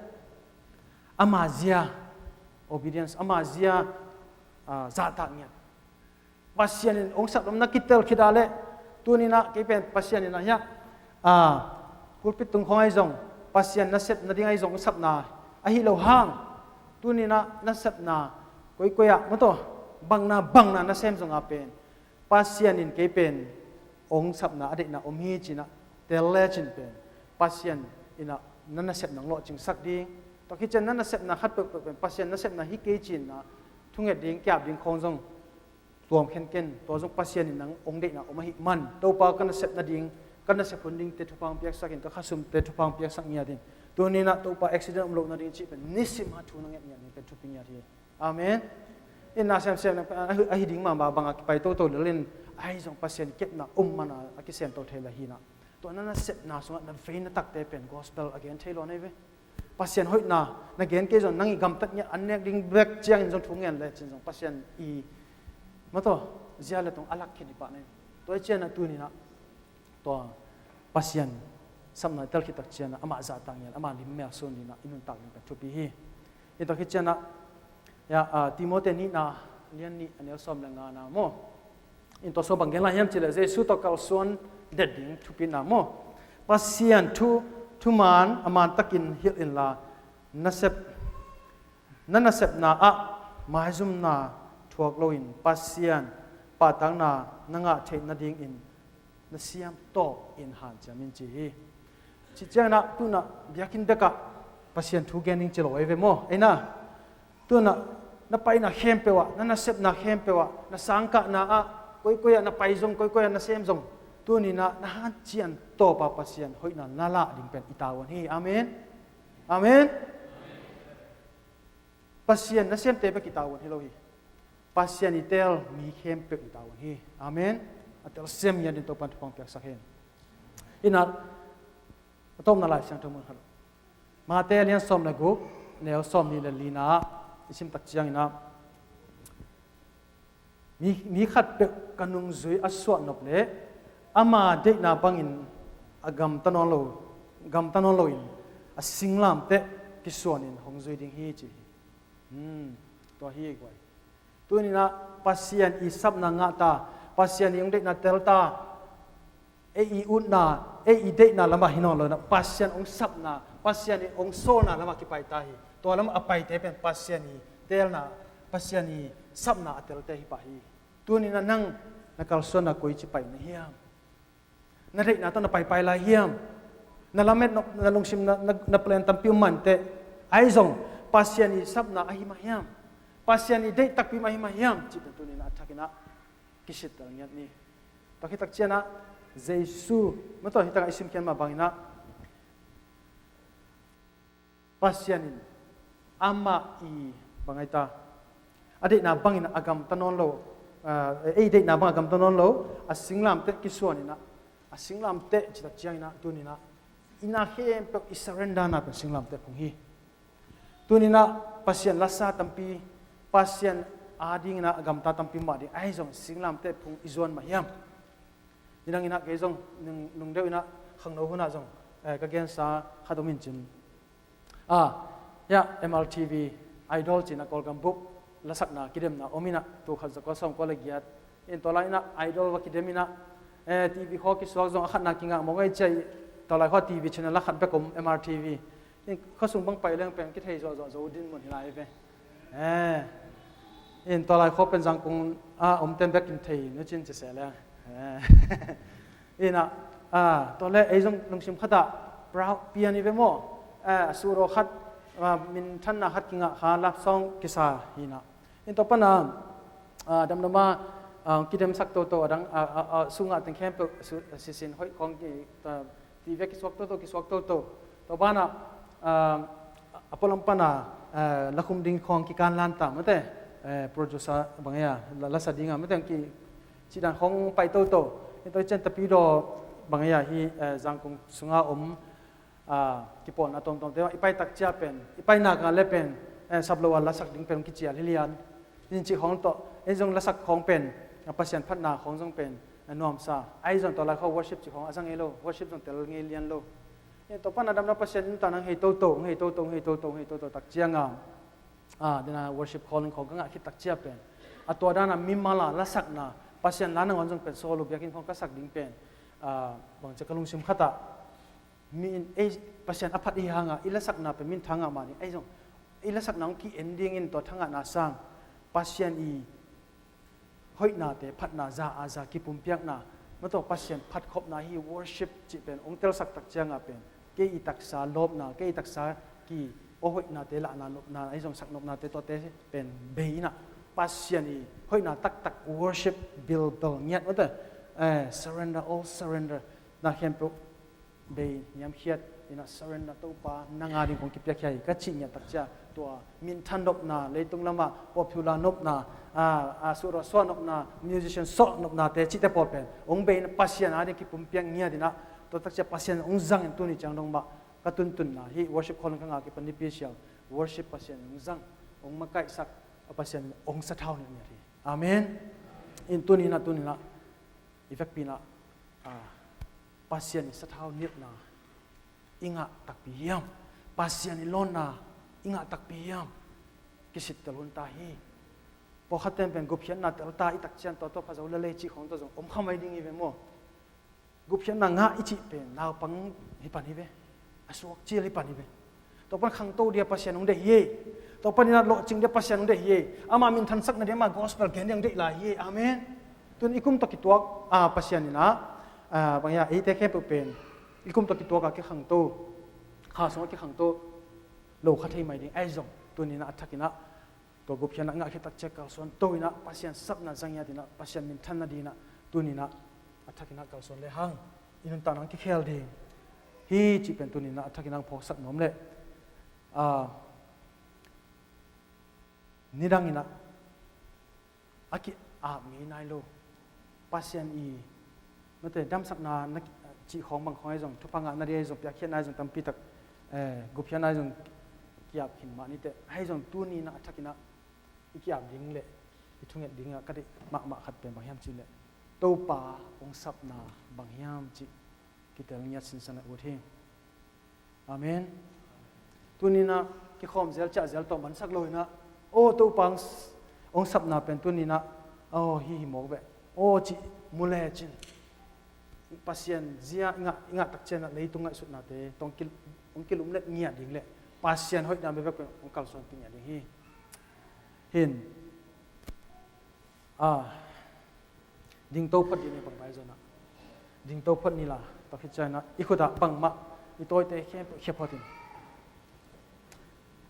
ama zia obedience ama zia ah, zahtak ngiat. Pasian in hong sap lam na kitel khit a le tuninah kei pen Pasian inah hiah ah, pulpit tung khawng ahi zong Pasian na sep nading ahi zong hong sapna ahi lo hang tuninah na sepna koikoi ah mawtaw bangna bangna na sem zonga pen Pasian in kei pen hong sapna a deihna om hi cinah tel le cin pen Pasian inah na nasepna hong lawhcingsak ding. Tua khit cian na nasepna khat peuhpeuh pen Pasian nasepna hi kei cinah thunget ding kiap ding khawng zong tuam khenken tua zong Pasian in nang hong deihna om ahih man Topa ka nasep nading ka nasep hun dingte thupha hong piaksak in ka khasumte thupha hong piaksak ngiat in tuninah Topa accident om loh nading cih pen nisim ha thu na nget ngiat ding pen thupi ngiat hi. Amen. Inna semsem ahi ding mahmah banga kipai toto lel in ahi zong Pasian kepna um mana a kisem to thei la hinah tua na nasepna sungah na vei na takte pen gospel a gen thei lo nei ve. Pasian hoihna na gen kei zong nang i gamtat ngiat an nek ding bek ciangin zong thu ngen le cin zong Pasian i mawtaw zia le tong a lak khin i pah nei ve. Tua i cianah tuninah tua Pasian sapna i tel khit tak cianah amah zahtak ngial amah limmel sun dinah i nuntak ding pen thupi hi. Hi tua khit cianah ya, ah, Timote nihna lian nih a neu sawm le ngana maw? In tua sawm bang gen lai hiam cileh Jesu tawh kalsuan det ding thupina maw? Pasian thu thuman a mantakin hilh inla nasep na nasepna ah maizumna thuak loin Pasian pahtakna na ngah theih nadingin na siam tawh in hanciam in ci hi. Cih cianginah tunah biakinn bekah Pasian thu gen ding ci lo ei ve maw? Eina tunah na paina khempeuh ah na nasepna khempeuh ah na sangkahna ah koikoi ah na pai zong koikoi ah na sem zong tuninah na hanciam tawpa Pasian hoihna na lah ding pen i tavuan hi. Amen. Amen. Pasian nasemte bek i tavuan hi lo hi. Pasian i teel mi khempeuh i tavuan hi. Amen. A teel sem ngiat in Topan thupha piaksak hen. Inah a tawpna Lai Siangtho mun khat Mate lian sawm le guk neu sawm nih le lina i sim tak cianginah mi, mi khat peuh ka nungzui a suah nop leh ama deihna bangin a gamta nawn lo gamta nawn loin a singlamteh kisuanin hong zui ding hi ci hi. Hmm, tua hi guai. Tuninah Pasian i sapna ngah ta, Pasian i hong deihna tel ta. Ei i utna, ei i deihna lamah hi nawn lo inah Pasian hong sapna, Pasian i hong sawlna lamah kipai ta hi. Tua lamah a paite pen Pasian i teelna, Pasian i sapna a telte hi pah hi. Tuninah nang na kalsuanna koici pai na hiam? Na deihna tawh na paipai lai hiam? Na lamet na lungsim na, na, na plan tampi um manteh ahi zong Pasian i sapna ahi mah hiam? Pasian i deih takpi mah ahi mah hiam? Cih pen tuni-in ah a thakin ah kisittel ngiat ni. Tua khit tak ciangin ah Jesu, maw, hi tak ah i simkhiat mah bangin ah Pasian in amah i bang ai ta, a deihna bangin a gamta nawn lo, ah, ei deihna bang a gamta nawn lo, a singlamteh kisuan in ah, a singlamteh cih tak ciangin ah tuni-in ah i na khempeuh i surrender na pen singlamteh phung hi. Tuni-in ah Pasian lasa tampi, Pasian adingin ah a gamta tampi mah ding ahi zong singlamteh phung i zuan mah hiam? Nidangin ah kei zong nung, nung deuh in ah khangno hun ah zong, eh, ka gensa khat om in cin. Ah, hiah M R T V Idol ci-in ah Kawlgam bup lasakna kidemna om in ah, tul khat za kua sawm kua le giat in tua lai in ah Idol va kidem in ah, eh, T V khua kisuak zong a khatna kingah mawk ei ci-a, tua lai khua T V channel a khat bek om, M R T V. In khuasung bang pai leng pen kithei zuahzuah zo dinmun hi lai ve. Eh, in tua lai khua pen Zangkong a omten bek in thei nu cin ci se leng. Eh. In ah, ah, tua le ei zong lungsim khat ah proud pian hi ve maw? Eh, a suraw khat, ah, minthanna khat kingah kha love song kisa hi in ah. In tua pan ah, ah, damdam a, ah, kidemsak toto a dang, ah, ah, ah, sungah teng khempeuh su-, sisin hoih khawng ki, ah, ti vek kisuak toto, kisuak toto. Tua ban ah, ah, a pualam pan ah, eh, lakhum ding khawng kikan lan ta mate, eh, producer bang ei a, la, lasa ding a mate ki, cih dan khawng pai toto. In tua i cian Tapidaw bang ei a hi, eh, Zangkong sunga om, ah, kipawlna tuamtuamte i pai tak cia pen, i pai nak a le pen, eh, sap lo a lasak ding pen kicial hi lian. In cih khawng tawh, ei zong lasak khawng pen, ah, Pasian phatna khawng zong pen, ah, nuamsa. Ahi zong tua lai khawng worship cih khawng a zang ngei lo, worship zong tel ngei lian lo. Eh, tua pan a damdam Pasian in tua nang hei toto, hei toto, hei toto, hei toto tak ciang a, ah, dena worship calling khawng ka ngah khit tak cia pen, a tua dan a mimal a lasakna, Pasian la nangawn zong pen solo biakinn khawng ka sak ding pen, ah, bang cia ka lungsim khat ah, mi in, ei, Pasian a phat i hang a, i lasakna pen min thangah mah ni, ei zong, i lasakna hong ki-en dingin tua thangahna sang, Pasian i hoihnate, phatna za a za kipumpiakna, mataw Pasian phatkhopna hi worship cih pen hong telsak tak ciang a pen, kei i taksa lawpna, kei i taksa ki aw hoihnate lahna nopna, ei zong sak nopnate tuate pen bei in ah, Pasian i hoihna taktak worship bilbel ngiat mataw, eh, surrender, all surrender, na khempeuh bei niamkhiat in ah surrender, Topa nang a ding kong kipiakhia hi ka cih ngiat tak cia, tua minthan nopna, leitung lamah popular nopna, a, a, suahsuah nopna, musician sawh nopnate cihte pawl pen hong bei in ah Pasian a ding kipumpiak ngiat in ah, tua tak cia Pasian hong zang in tuni ciang dong mah ka tuntunna hi worship calling ka ngah kipan nipi sial worship Pasian hong zang, hong makaihsak, a Pasian hong sathau ngiat hi. Amen. In tuni in ah, tuni in ah i vekpi in ah, ah, Pasian i sathau nilhna i ngah takpi hiam? Pasian i lawnna i ngah takpi hiam? Kisittel hun ta hi. Pawlkhat ten pen gupkhiatna tel ta i tak ciang tua tua pha zo le lei cih khawng tua zong om kha mai ding hi ve maw? Gupkhiatna ngah i cih pen naupang hi pan hi ve. A suak cil hi pan hi ve. Tua pan khangto dia Pasian hong deih hi. Tua pan in ah lawhcing dia Pasian hong deih hi. Amah minthansak na dia, amah gospel gen dia hong deih lai hi. Amen. Tun i kum tawh kituak, ah, Pasian in ah, ah, bang ia, eite khempeuh pen i kum tawh kituak a kikhangto, kha sungah kikhangto lo kha thei mai ding. Ahi zong tuni in ah a thak in ah tua gupkhiatna ngah khit tak ciang kalsuan to in ah Pasian sapna zang ngiat in ah Pasian minthan nading in ah tuni in ah a thak in ah kalsuan le hang i nuntakna hong kikhel ding hi cih pen tuni in ah a thak in ah hong phawksak nuam leh, ah, nidang in ah a ki-ap ngei nai lo. Pasian i, mate, damsakna na ki-, cih khawng bang khawng ahi zong, thupha ngahna ding ahi zong, piakkhiatna ahi zong, tampi tak, eh, gupkhiatna ahi zong ki-ap khin mah ni teh. Ahi zong tuni in ah a thak in ah i ki-ap ding leh i thunget ding ah ka deih mahmah khat pen bang hiam cih leh Topa hong sapna bang hiam cih kitel ngiat sinsen a ut hi. Amen. Tuni in ah kikhawm zel ciah zel tawh mansak lo in ah, aw, Topa hong s-, hong sapna pen tuni in ah, aw, hih hi mawk beh, aw, cih mu lecin Pasian zia i ngah, i ngah tak ciang ah leitung ngaihsutnate tawh hong kil-, hong kilumlet ngiat ding leh Pasian hoihna bekbek pen hong kalsuanpih ngiat ding hi. Hin, ah, dingto phot dih ni bang bai zon ah. Dingto phot ni la, tua khit ciang ah i khut ah bangmah i tawite khempeuh khia phot in.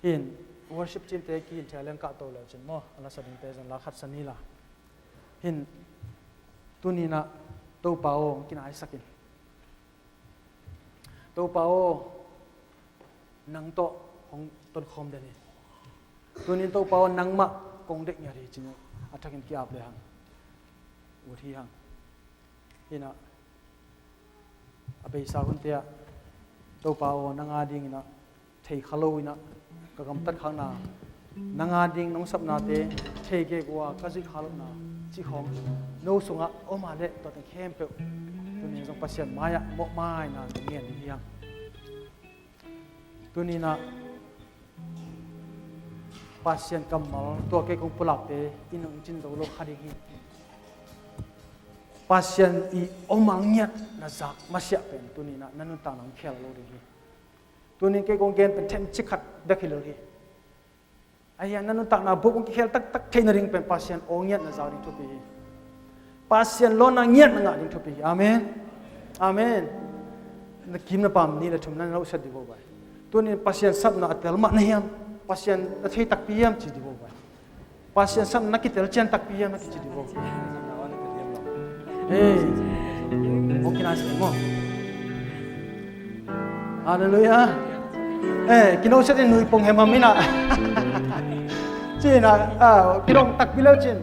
Hin, Worship team te kihin thei leng kahto le cin maw, a la sa dingte zong la khat sa ni la. Hin, tuni-in ah Topa aw, hong kinaisak in. Topa aw, nang tawh hong tonkhawm den in. Tuni-in Topa aw, nangmah kong deih ngiat hi, ci-in a thakin ki-ap le hang, ut hi hang. Hi-in ah, a beisa hunte ah, Topa aw, nang a dingin ah thei kha lo-in ah, ka gamtat khakna, nang a ding nong sapnate thei gegu-a ka zuih kha lohna cih khawng no sungah om a leh, tuate khempeuh tuni-in zong Pasian mai-ah mawhmaina ngen ding hi hang. Tuni-in ah Pasian kammal, tua kei kong pulakte in hong cin zo lo kha ding hi. Pasian i om a ngiat na zak masiah pen tuni-in ah na nuntakna hong khel lo ding hi. Tuni-in kei kong gen pen themcik khat bek hi lo hi. Ahi hang na nuntakna bup hong kikhel taktak theihna ding pen Pasian aw ngiat na zak ding thupi hi. Pasian lawnna ngiat na ngah ding thupi hi. Amen. Amen. Na kim na pam nih le thum na na lo set dih vo bai. Tuni-in Pasian sapna a tel mah na hiam? Pasian na thei takpi hiam ci dih vo bai. Pasian sapna na kitel cian takpi hiam na kici dih vo. Hei, hong kinaisak maw. Halleluiah. Eh, kino set in nui pong hemham in ah. Ci-in ah, ah, kidong takpi leu cin.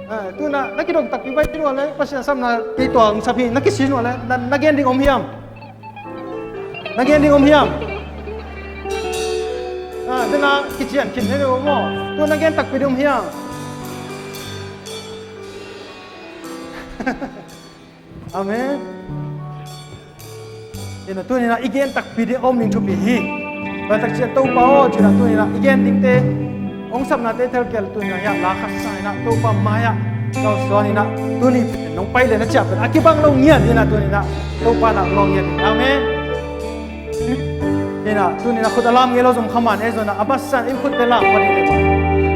Ah, tu-in ah, na kidong takpi bai ci nuam leh, Pasian sapna kei tua hong sap hi, na kici nuam leh, na, na gen ding om hiam? Na gen ding om hiam? Ah, tu-in ah kician khin hi lo maw. Tu na gen takpi ding om hiam? Amen. Hi-in ah tuni-in ah i gen takpi ding om ding thupi hi. Tua tak ciang Topa aw, ci-in ah tuni-in ah i gen dingte, hong sapnate telkel tuni-in ah, hiah la khat sa-in ah Topa mai-ah kalsuan in ah, tuni pen nong pai le na ciah pen a kibang lo ngiat in ah, tuni-in ah Topa in ah lawng ngiat in. Amen. Hi-in ah tuni-in ah khut a lam ngei lo zong kha man e, zong ah a masa-in i khutte lam kha ding e.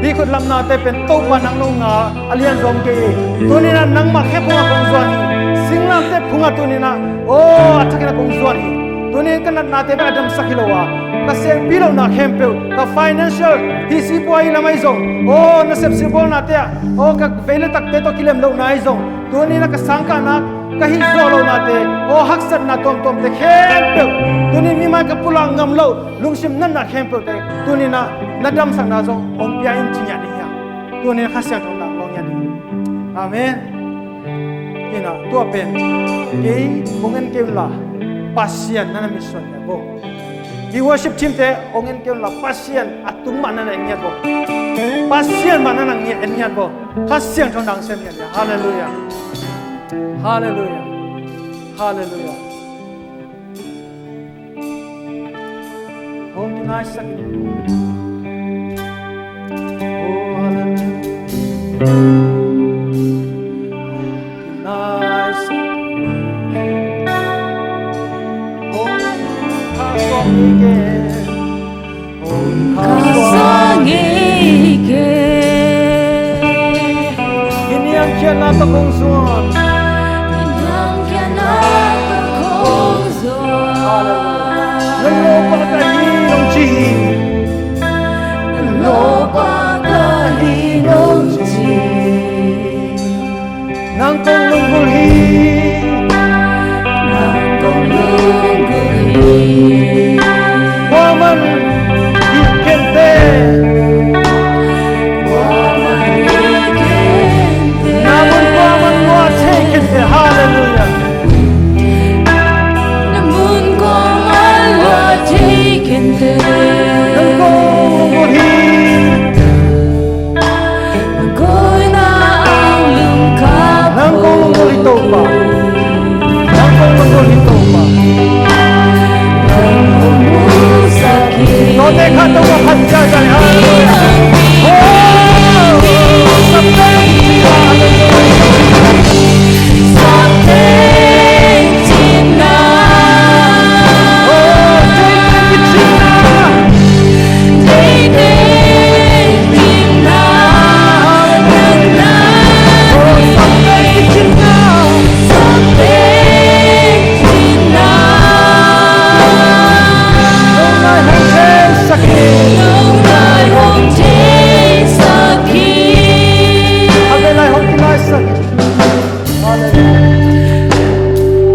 Hih khut lamnate pen Topa nang nong nga a lian zong kei hi. Tuni-in ah nangmah khe phungah kong zuan hi. Singlamteh phungah tuni-in ah, aw, a thakin ah kong zuan hi. Tuni-in ka natnate pen a damsak hi lo a, ka sengpi lohna khempeuh, ka financial, hih sipua i lam ahi zong, aw, nasep sibawlnate ah, aw, ka vei le takte tawh kilem lohna ahi zong, tuni-in ah ka sangkahna, ka hih zawh lohnate, aw, haksatna tuamtuamte khempeuh, tuni-in mimal ka pulak ngam loh lungsim natna khempeuhte, tuni-in ah na damsakna zong hong pia in ci ngiat ding hiam? Tuni-in ah Kha Siangtho in ah lawng ngiat ding. Amen. Hi-in ah tua pen kei hong en kei un la, Pasian na na mitsuan ngiat vo. Hih worship team-te hong en kei un la, Pasian a tung mah na na en ngiat vo. Pasian mah na na ngiat, en ngiat vo. Kha Siangtho in ah sem ngiat. Halleluiah. Halleluiah. Halleluiah. Hong kinaisak in. Oh, halleluiah. Kinaisak in. Hong kha suak i ke. Hong kha suak i ke. Hih niangkhiatna tawh kong zuan. Hih niangkhiatna tawh kong zuan. Halleluiah. Na lawpah ka hi nong ci hi. Na lawpah ka hi nong ci hi. Nang kong lunggulh hi. Nang kong lunggulh hi. Kuaman hi kei inteh. Kuaman hi kei inteh. Na mun kuaman lua thei kei inteh. Halleluiah. Na mun kuaman lua thei kei inteh. Nang kong lunggulh hi. Nang kong lunggulh hi Topa. Nang kong lunggulh hi Topa. Nang kong lunggulh hi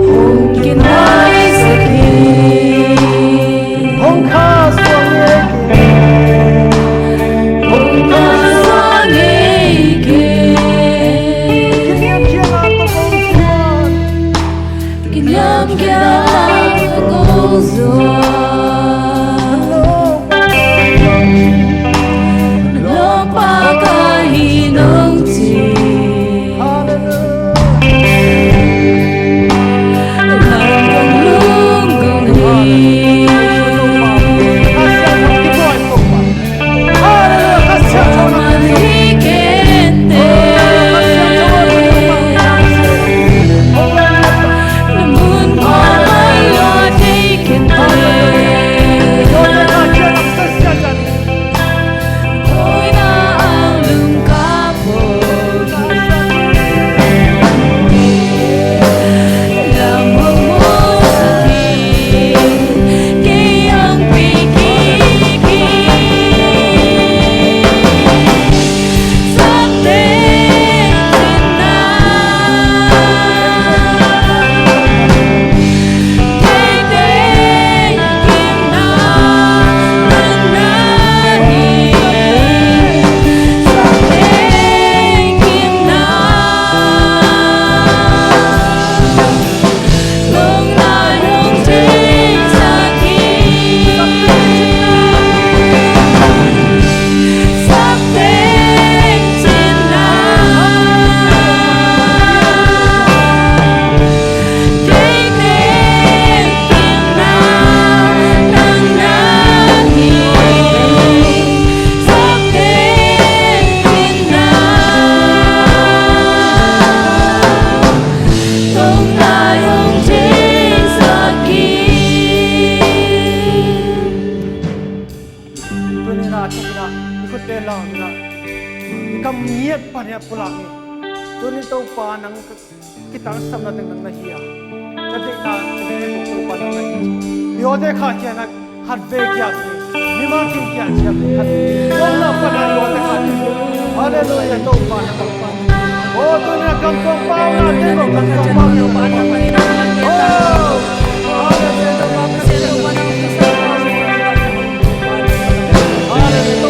Hong kinaisak hi. Hong khasuah hi. Hong khasuah hi. Kiniamkhiatna tawh kong zuan. Kiniamkhiatna tawh kong zuan. Lawngpa ka hi nong ci. Lam kong lung kong hi. Hallelujah. Tuni-in a thak in ah i khutte la in ah i kam ngiat pan hi a pulak hi. Tuni Topa nang kitangsapna teng nang na hi a, na deihna teng Topa nang na hi. I awte khahkhia in ah khat vei kiat hi. Mimal kim kiat ciat hi khat vei. Hallelujah, Topa nang. Oh, tuni-in a kam kong pau na, teng kong kam kong pau na. Oh, hallelujah.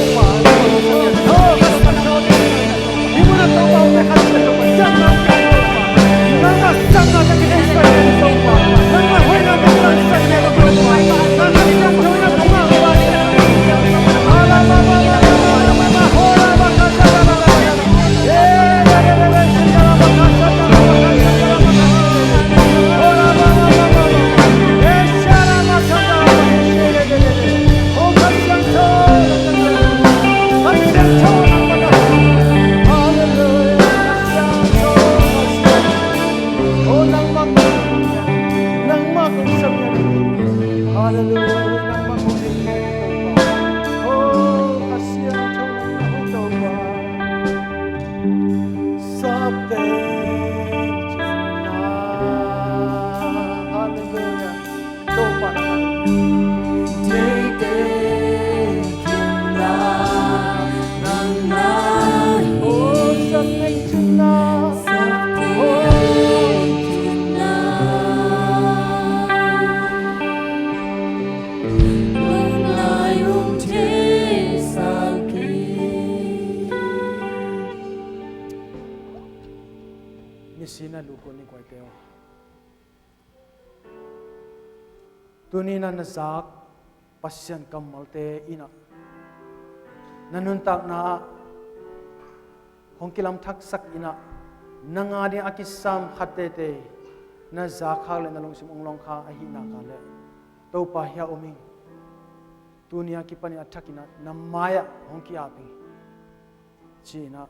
Hallelujah. Nangmah kong deih hi Topa. Oh, Kha Siangtho nangmah kong Topa. Sapte cinna. Hallelujah. Topa nangmah. Deite cinna nangmah hi. Oh, sapte cinna. Sapte cinna. Nisim na luhkun ni kuaite aw. Tuni-in na zak Pasian kammalte in ah na nuntakna ah hong kilamthaksak in ah, nang a ding a kisam khat teitei na zak khak le na lungsim hong lawng kha ahih nak leh, Topa, hih ah om ing. Tuni a kipan in a thak in ah na mai-ah hong ki-ap ing, ci-in ah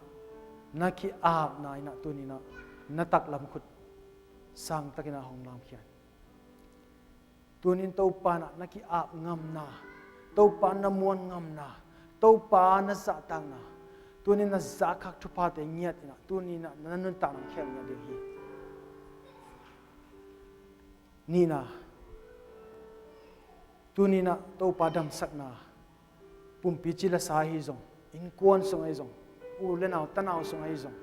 na ki-apna in ah tuni-in ah na taklam khut sangtak in ah hong lamkhia in. Tuni-in Topa in ah na ki-ap ngamna, Topa na muan ngamna, Topa na zahtakna, tuni-in na zahkhak thuphate ngiat in ah tuni-in ah na nuntakna hong khel ngiat ding hi. Nihna, tuni-in ah Topa damsakna, pumpi ci le sa ahi zong, innkuan sung ahi zong, u le nau tanau sung ahi zong,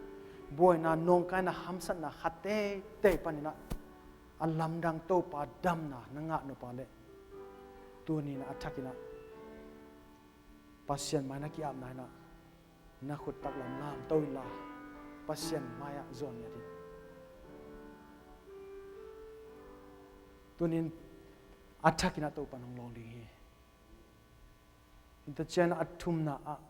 buaina, nawngkaina, hamsatna khat teitei panin ah a lamdang Topa damna na ngah nop leh, tuni-in ah a thakin ah Pasian mai-ah na ki-apna in ah na khut taklam lamto inla, Pasian mai-ah zuan ngiat in. Tuni-in a thakin ah Topa'n hong lawng ding hi. Hih tawh ciang a thumna ah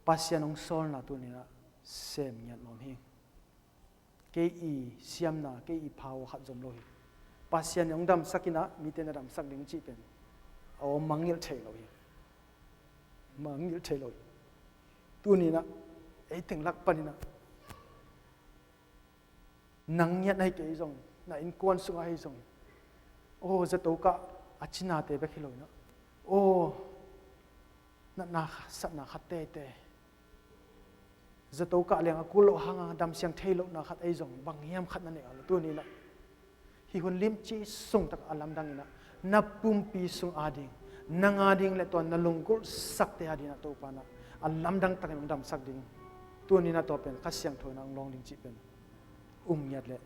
Pasian hong sawlna tuni-in ah sem ngiat nuam hi. Kei i siamna, kei i power khat zong om lo hi. Pasian in hong damsak in ah mite na damsak ding cih pen a om, mangngilh thei lo hi. Mangngilh thei lo hi. Tuni-in ah ei teng lak panin ah nang ngiat ahi kei zong, na innkuan sungah ahi zong, aw, zato kah a cinate bek hi lo-in ah, aw, natna kha-, satna khat teitei, zato kah leng a kul loh hangin damsiang thei lohna khat ahi zong, bang hiam khat na neih a leh, tuni-in ah hih hun limci sung tak a lamdang in ah na pumpi sung ading, nang ading leh tua na lunggulhsakte ading ah Topa'n ah a lamdang takin hong damsak ding. Tuni-in ah tua pen Kha Siangtho in ah hong lawng ding cih pen um ngiat leh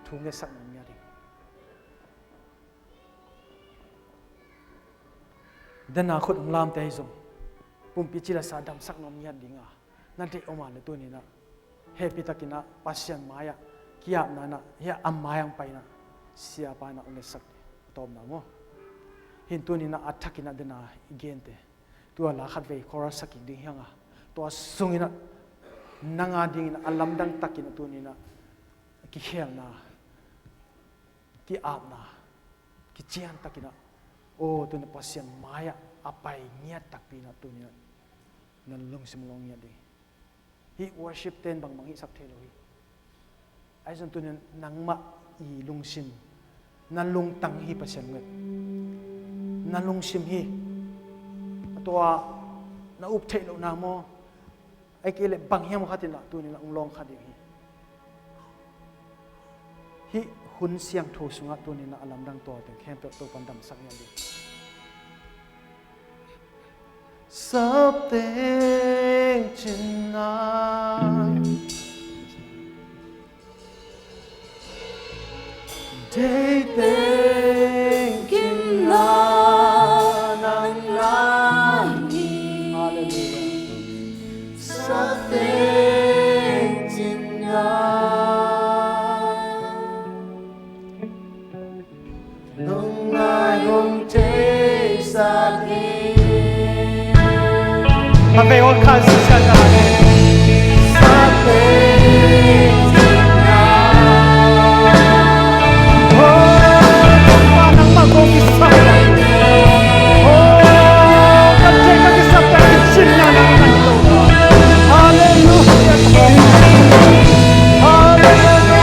thu ngetsak nuam ngiat ding. Dena khut hong lamte ahi zong, pumpi cilesa damsak nuam ngiat ding a na deih om a leh, tuni-in ah hehpih takin ah Pasian mai-ah ki-apna in ah, hih a mai-ah hong pai in ah siapa in ah hong ngetsak ding. A tawpna maw, hih tuni-in ah a thakin ah dena i gente, tua la khatvei chorus sa kik ding hi hang a, tua sungin ah nang adingin ah a lamdang takin ah tuni-in ah kikhelna, ki-apna, kician takin ah, aw, tuni-in ah Pasian mai-ah a pai ngiat takpi in ah tuni-in ah na lungsim lawng ngiat ding. Hih worship-te in bangmah hong hisak thei lo hi. Ahi zong tuni-in ah nangmah i lungsim, na lungtang hi Pasian nget. Na lungsim hi. A tua na up theih lohna maw, ahih kei leh bang hiam khat in ah tuni-in ah hong lawng kha ding hi. Hih hun siangtho sungah tuni-in ah a lamdang tua teng khempeuh Topa'n damsak ngiat ding. Sapteng cinna, deiteng cinna nang na hi. Halleluiah. Sapteng cinna, nong ngai hong theisak hi. A vei aw, khan sisian na. Sapteng cinna. Oh, Topa nangmah kong kisap. Oh, kan thei kan kisap kan kicinna nangmah hi Topa. Halleluiah. Halleluiah.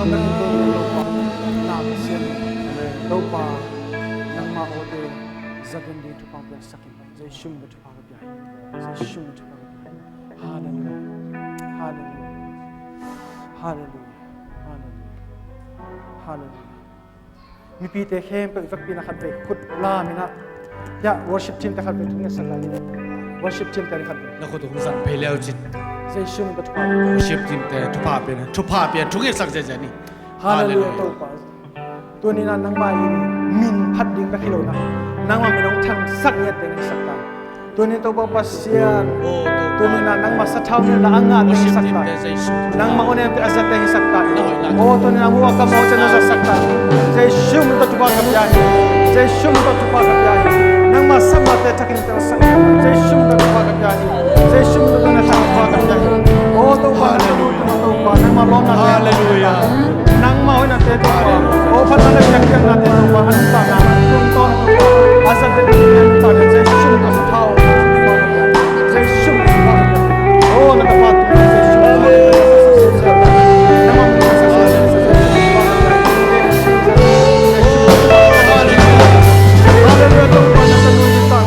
Kan tung Topa, na Pasian, Topa, nangmah awte zaten ding thupha piaksak in. Jesu min tawh thupha ka pia hi. Jesu min tawh thupha ka pia hi. Halleluia. Halleluia. Halleluia. Halleluia. Halleluia. Mipite khempeuh i vekpi-in a khatvei khut lam in ah, ya, worship team te khatvei thungetsak lai ni. Worship team te khatvei. Na khut hong zang phei leu cin. Jesu min tawh thupha. Worship team te thupha pia, thupha pia, thungetsak ziahziah ni. Halleluia. Halleluia. Topa. Tuni-in ah nangmah i min phat ding bek hi lo-in ah, nangmah min hong thangsak ngiat ding hi sak ta. Tuni-in Topa Pasian, tuni-in ah nangmah sathau nilhna a ngah ding hi sak ta. Nangmah awnemte a zate hi sak ta. Aw, tuni-in ah muh a kam mawh ciang na zatsak ta. Jesu min tawh thupha ka pia hi. Jesu min tawh thupha ka pia hi. Nangmah samate thakin Jesu min tawh thupha ka pia hi. Jesu min tawh na thupha ka pia hi. Aw, Topa, Halleluia. Topa, nangmah lawmna. Halleluia. Nangmah hoihnate Topa. Aw, phatna le piakkhiatnate Topa. An tana, an tungtawn Topa. A zate Topa. Jesu min tawh thupha. Jesu min tawh thupha. Aw, na tapa Topa Jesu. Nangmah min tawh thupha. Halleluia, Topa, na tanu hi ta.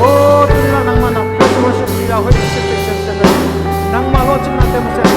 Aw, tuni-in ah nangmah na. Nangmah lawhcinna te masiah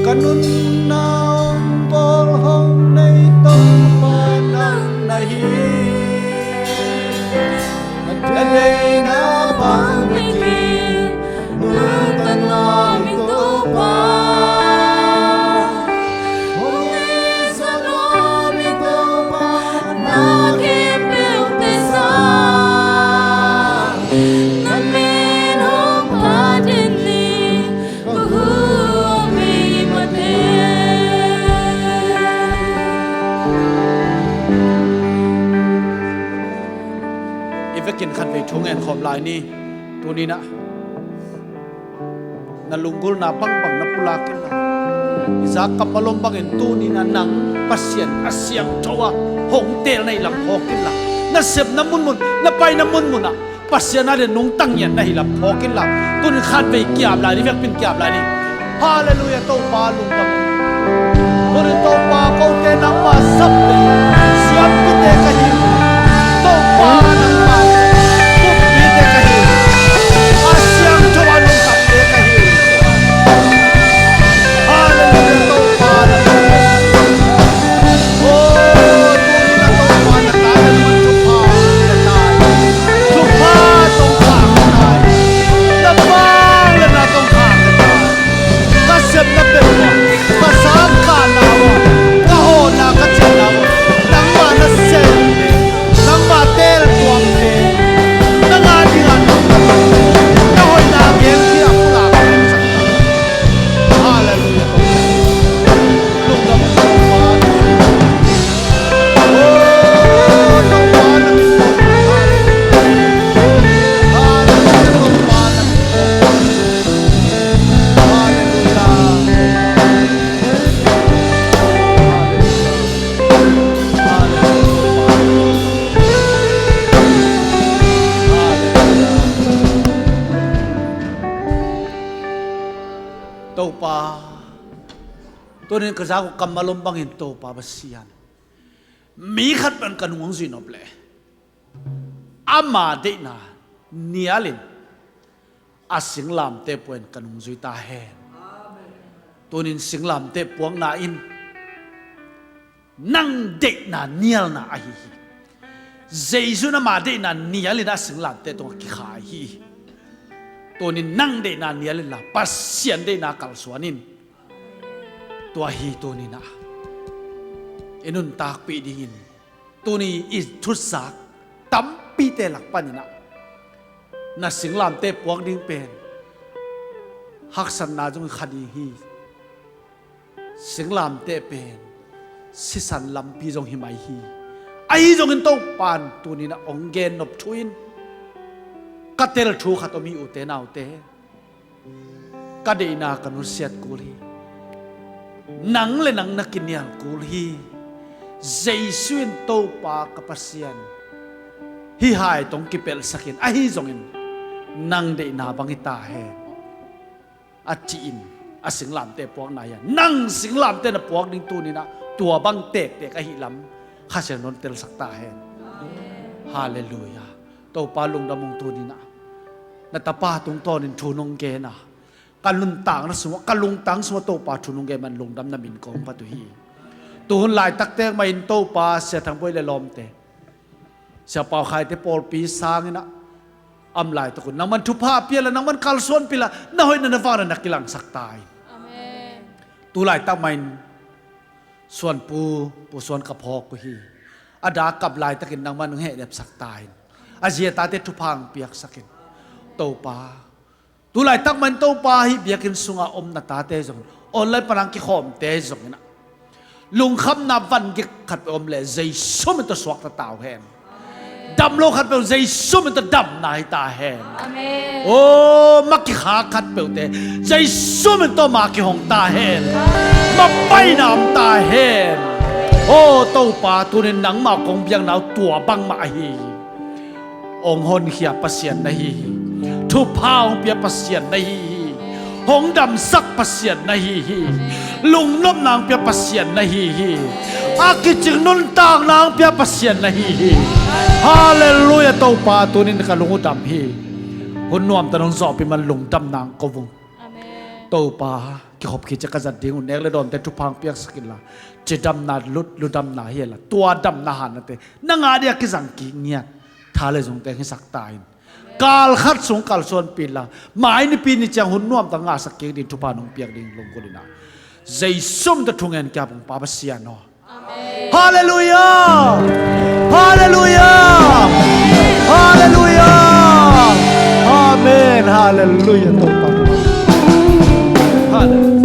Ka nunna hong bawl hong nei Topa nang na hi. Ka deina bang bek in nungta nuam ing Topa. Hong ngetsak nuam ing Topa, na khempeuhte sang. Na min hong phat in ni, ka huam ei mate. I vekin khatvei thu ngen khawm lai ni. Tuni-in ah na lunggulhna bangbang na pulak inla, i zak kammal om bangin tuni-in ah nang Pasian a siangtho a hong teel na hih lam phawk inla, na sepna munmun, na paina munmun ah Pasian a ding nungta ngiat na hih lam phawk inla, tuni-in khatvei ki-ap lai ni, vekpi-in ki-ap lai ni. Halleluiah, Topa lungdam. Tunin Topa, kote nangma sapte, siampite ka hi. Topa nangma kumpite ka hi. A siangtho a lungdamte ka hi. Halleluiah, Topa nangma. Oh, tunin a Topa na ta le man thupha ka tai. Thupha tong pha ka tai. Na pang le na tong pha ka tai. Ka sepna peuh ah, ka sangkahna uh ah, ka hawhna ka ciahna uh ah, nangmah na sem, nangmah teel tuam pen, nang a dingah nang na hoihna gen hi a pulak. Halleluiah. Lungdam Topa. Oh, Topa na min. Halleluiah. Halleluiah, Topa na min. Topa, tunin ka zak uh kammal om bangin Topa Pasian, mi khat pan ka nung hong zuih nop leh ama deihna nialin a singlamteh puakin ka nungzui ta hen. Tunin singlamteh puakna in nang deihna nialna ahi hi. Jesu in ama deihna nialin a singlamteh tungah kikhai hi. Tunin nang deihna nialin la Pasian deihna kalsuan in. Tua hi tunin ah i nuntakpih dingin tuni i thusak tampite lak panin ah na singlamteh puak ding pen haksatna zong kha ding hi. Singlamteh pen sisan lampi zong hi mai hi. Ahi zongin Topa in tunin ah hong gen nop thu in ka tel thu khat om hi, ute naute. Ka deihna ka nusiat kul hi. Nang le nang na kinial kul hi. Jesu in Topa ka Pasian, hih hai tawh kipelhsak in, ahi zongin nang deihna bang hi ta hen, a ci-in a singlamteh puakna hi a, nang singlamteh na puak ding tunin ah tua bang tektek ahih lam Kha Siangtho in telsak ta hen. Halleluiah. Topa lungdam ung. Tunin ah na tapa tungtawnin thu nong gen a, ka lungtang na sungah, ka lungtang sungah Topa thu nong gen man lungdam na min kong phat uh hi. Tuhun laitak teng mah in Topa Sia Thang Bawi le lawmte, Sia Pau Khai te pawlpi sangin ah a om laitak un nangman thupha pia la, nangman kalsuanpih la, na hoihna na vakna na kilangsak ta in. Amen. Tu laitak mah in Suan Pu, Pu Suan ka phawk uh hi. A dak kap laitakin nangman hong hehnepsak ta in. A zi a tate thupha hong piaksak in. Topa, tu laitak mah in Topa hih biakinn sungah om na tate zong, online pan a kikhawmte zong in ah, lungkhamna vangik khat peuh om leh Jesu min tawh suakta ta uh hen. Damlo khat peuh Jesu min tawh damna hi ta hen. Amen. Aw, ma kikha khat peuhte Jesu min tawh ma kihong ta hen. Amen. Ma paina om ta hen. Aw Topa, tunin nangmah kong biakna uh tua bangmah ahi hi. Hong honkhia Pasian na hi hi. Thupha hong pia Pasian na hi hi. Hong damsak Pasian na hi hi. Lungnopna hong pia Pasian na hi hi. A kicing nuntakna hong pia Pasian na hi hi. Halleluiah, Topa, tunin ka lung uh dam hi. Hun nuamte nong zawhpih man lungdamna hong ko ung. Amen. Topa, kikhop khit ciang ka zat ding uh nek le dawnte thupha hong piaksak inla, cidamna, lut, ludamna hi la, tua damna hannate nang a dia kizang kik ngiat tha le zungte hong hisak ta in. Kal khat sung kalsuanpih inla, mai nipi ni ciang hun nuamtak ngahsak kik ding thupha nong piak ding lunggulh in ah, Jesu min tawh thungen kia bang Pa Pasian aw. Amen. Halleluiah! Halleluiah! Halleluiah! Amen. Halleluiah, Topa. Halleluiah.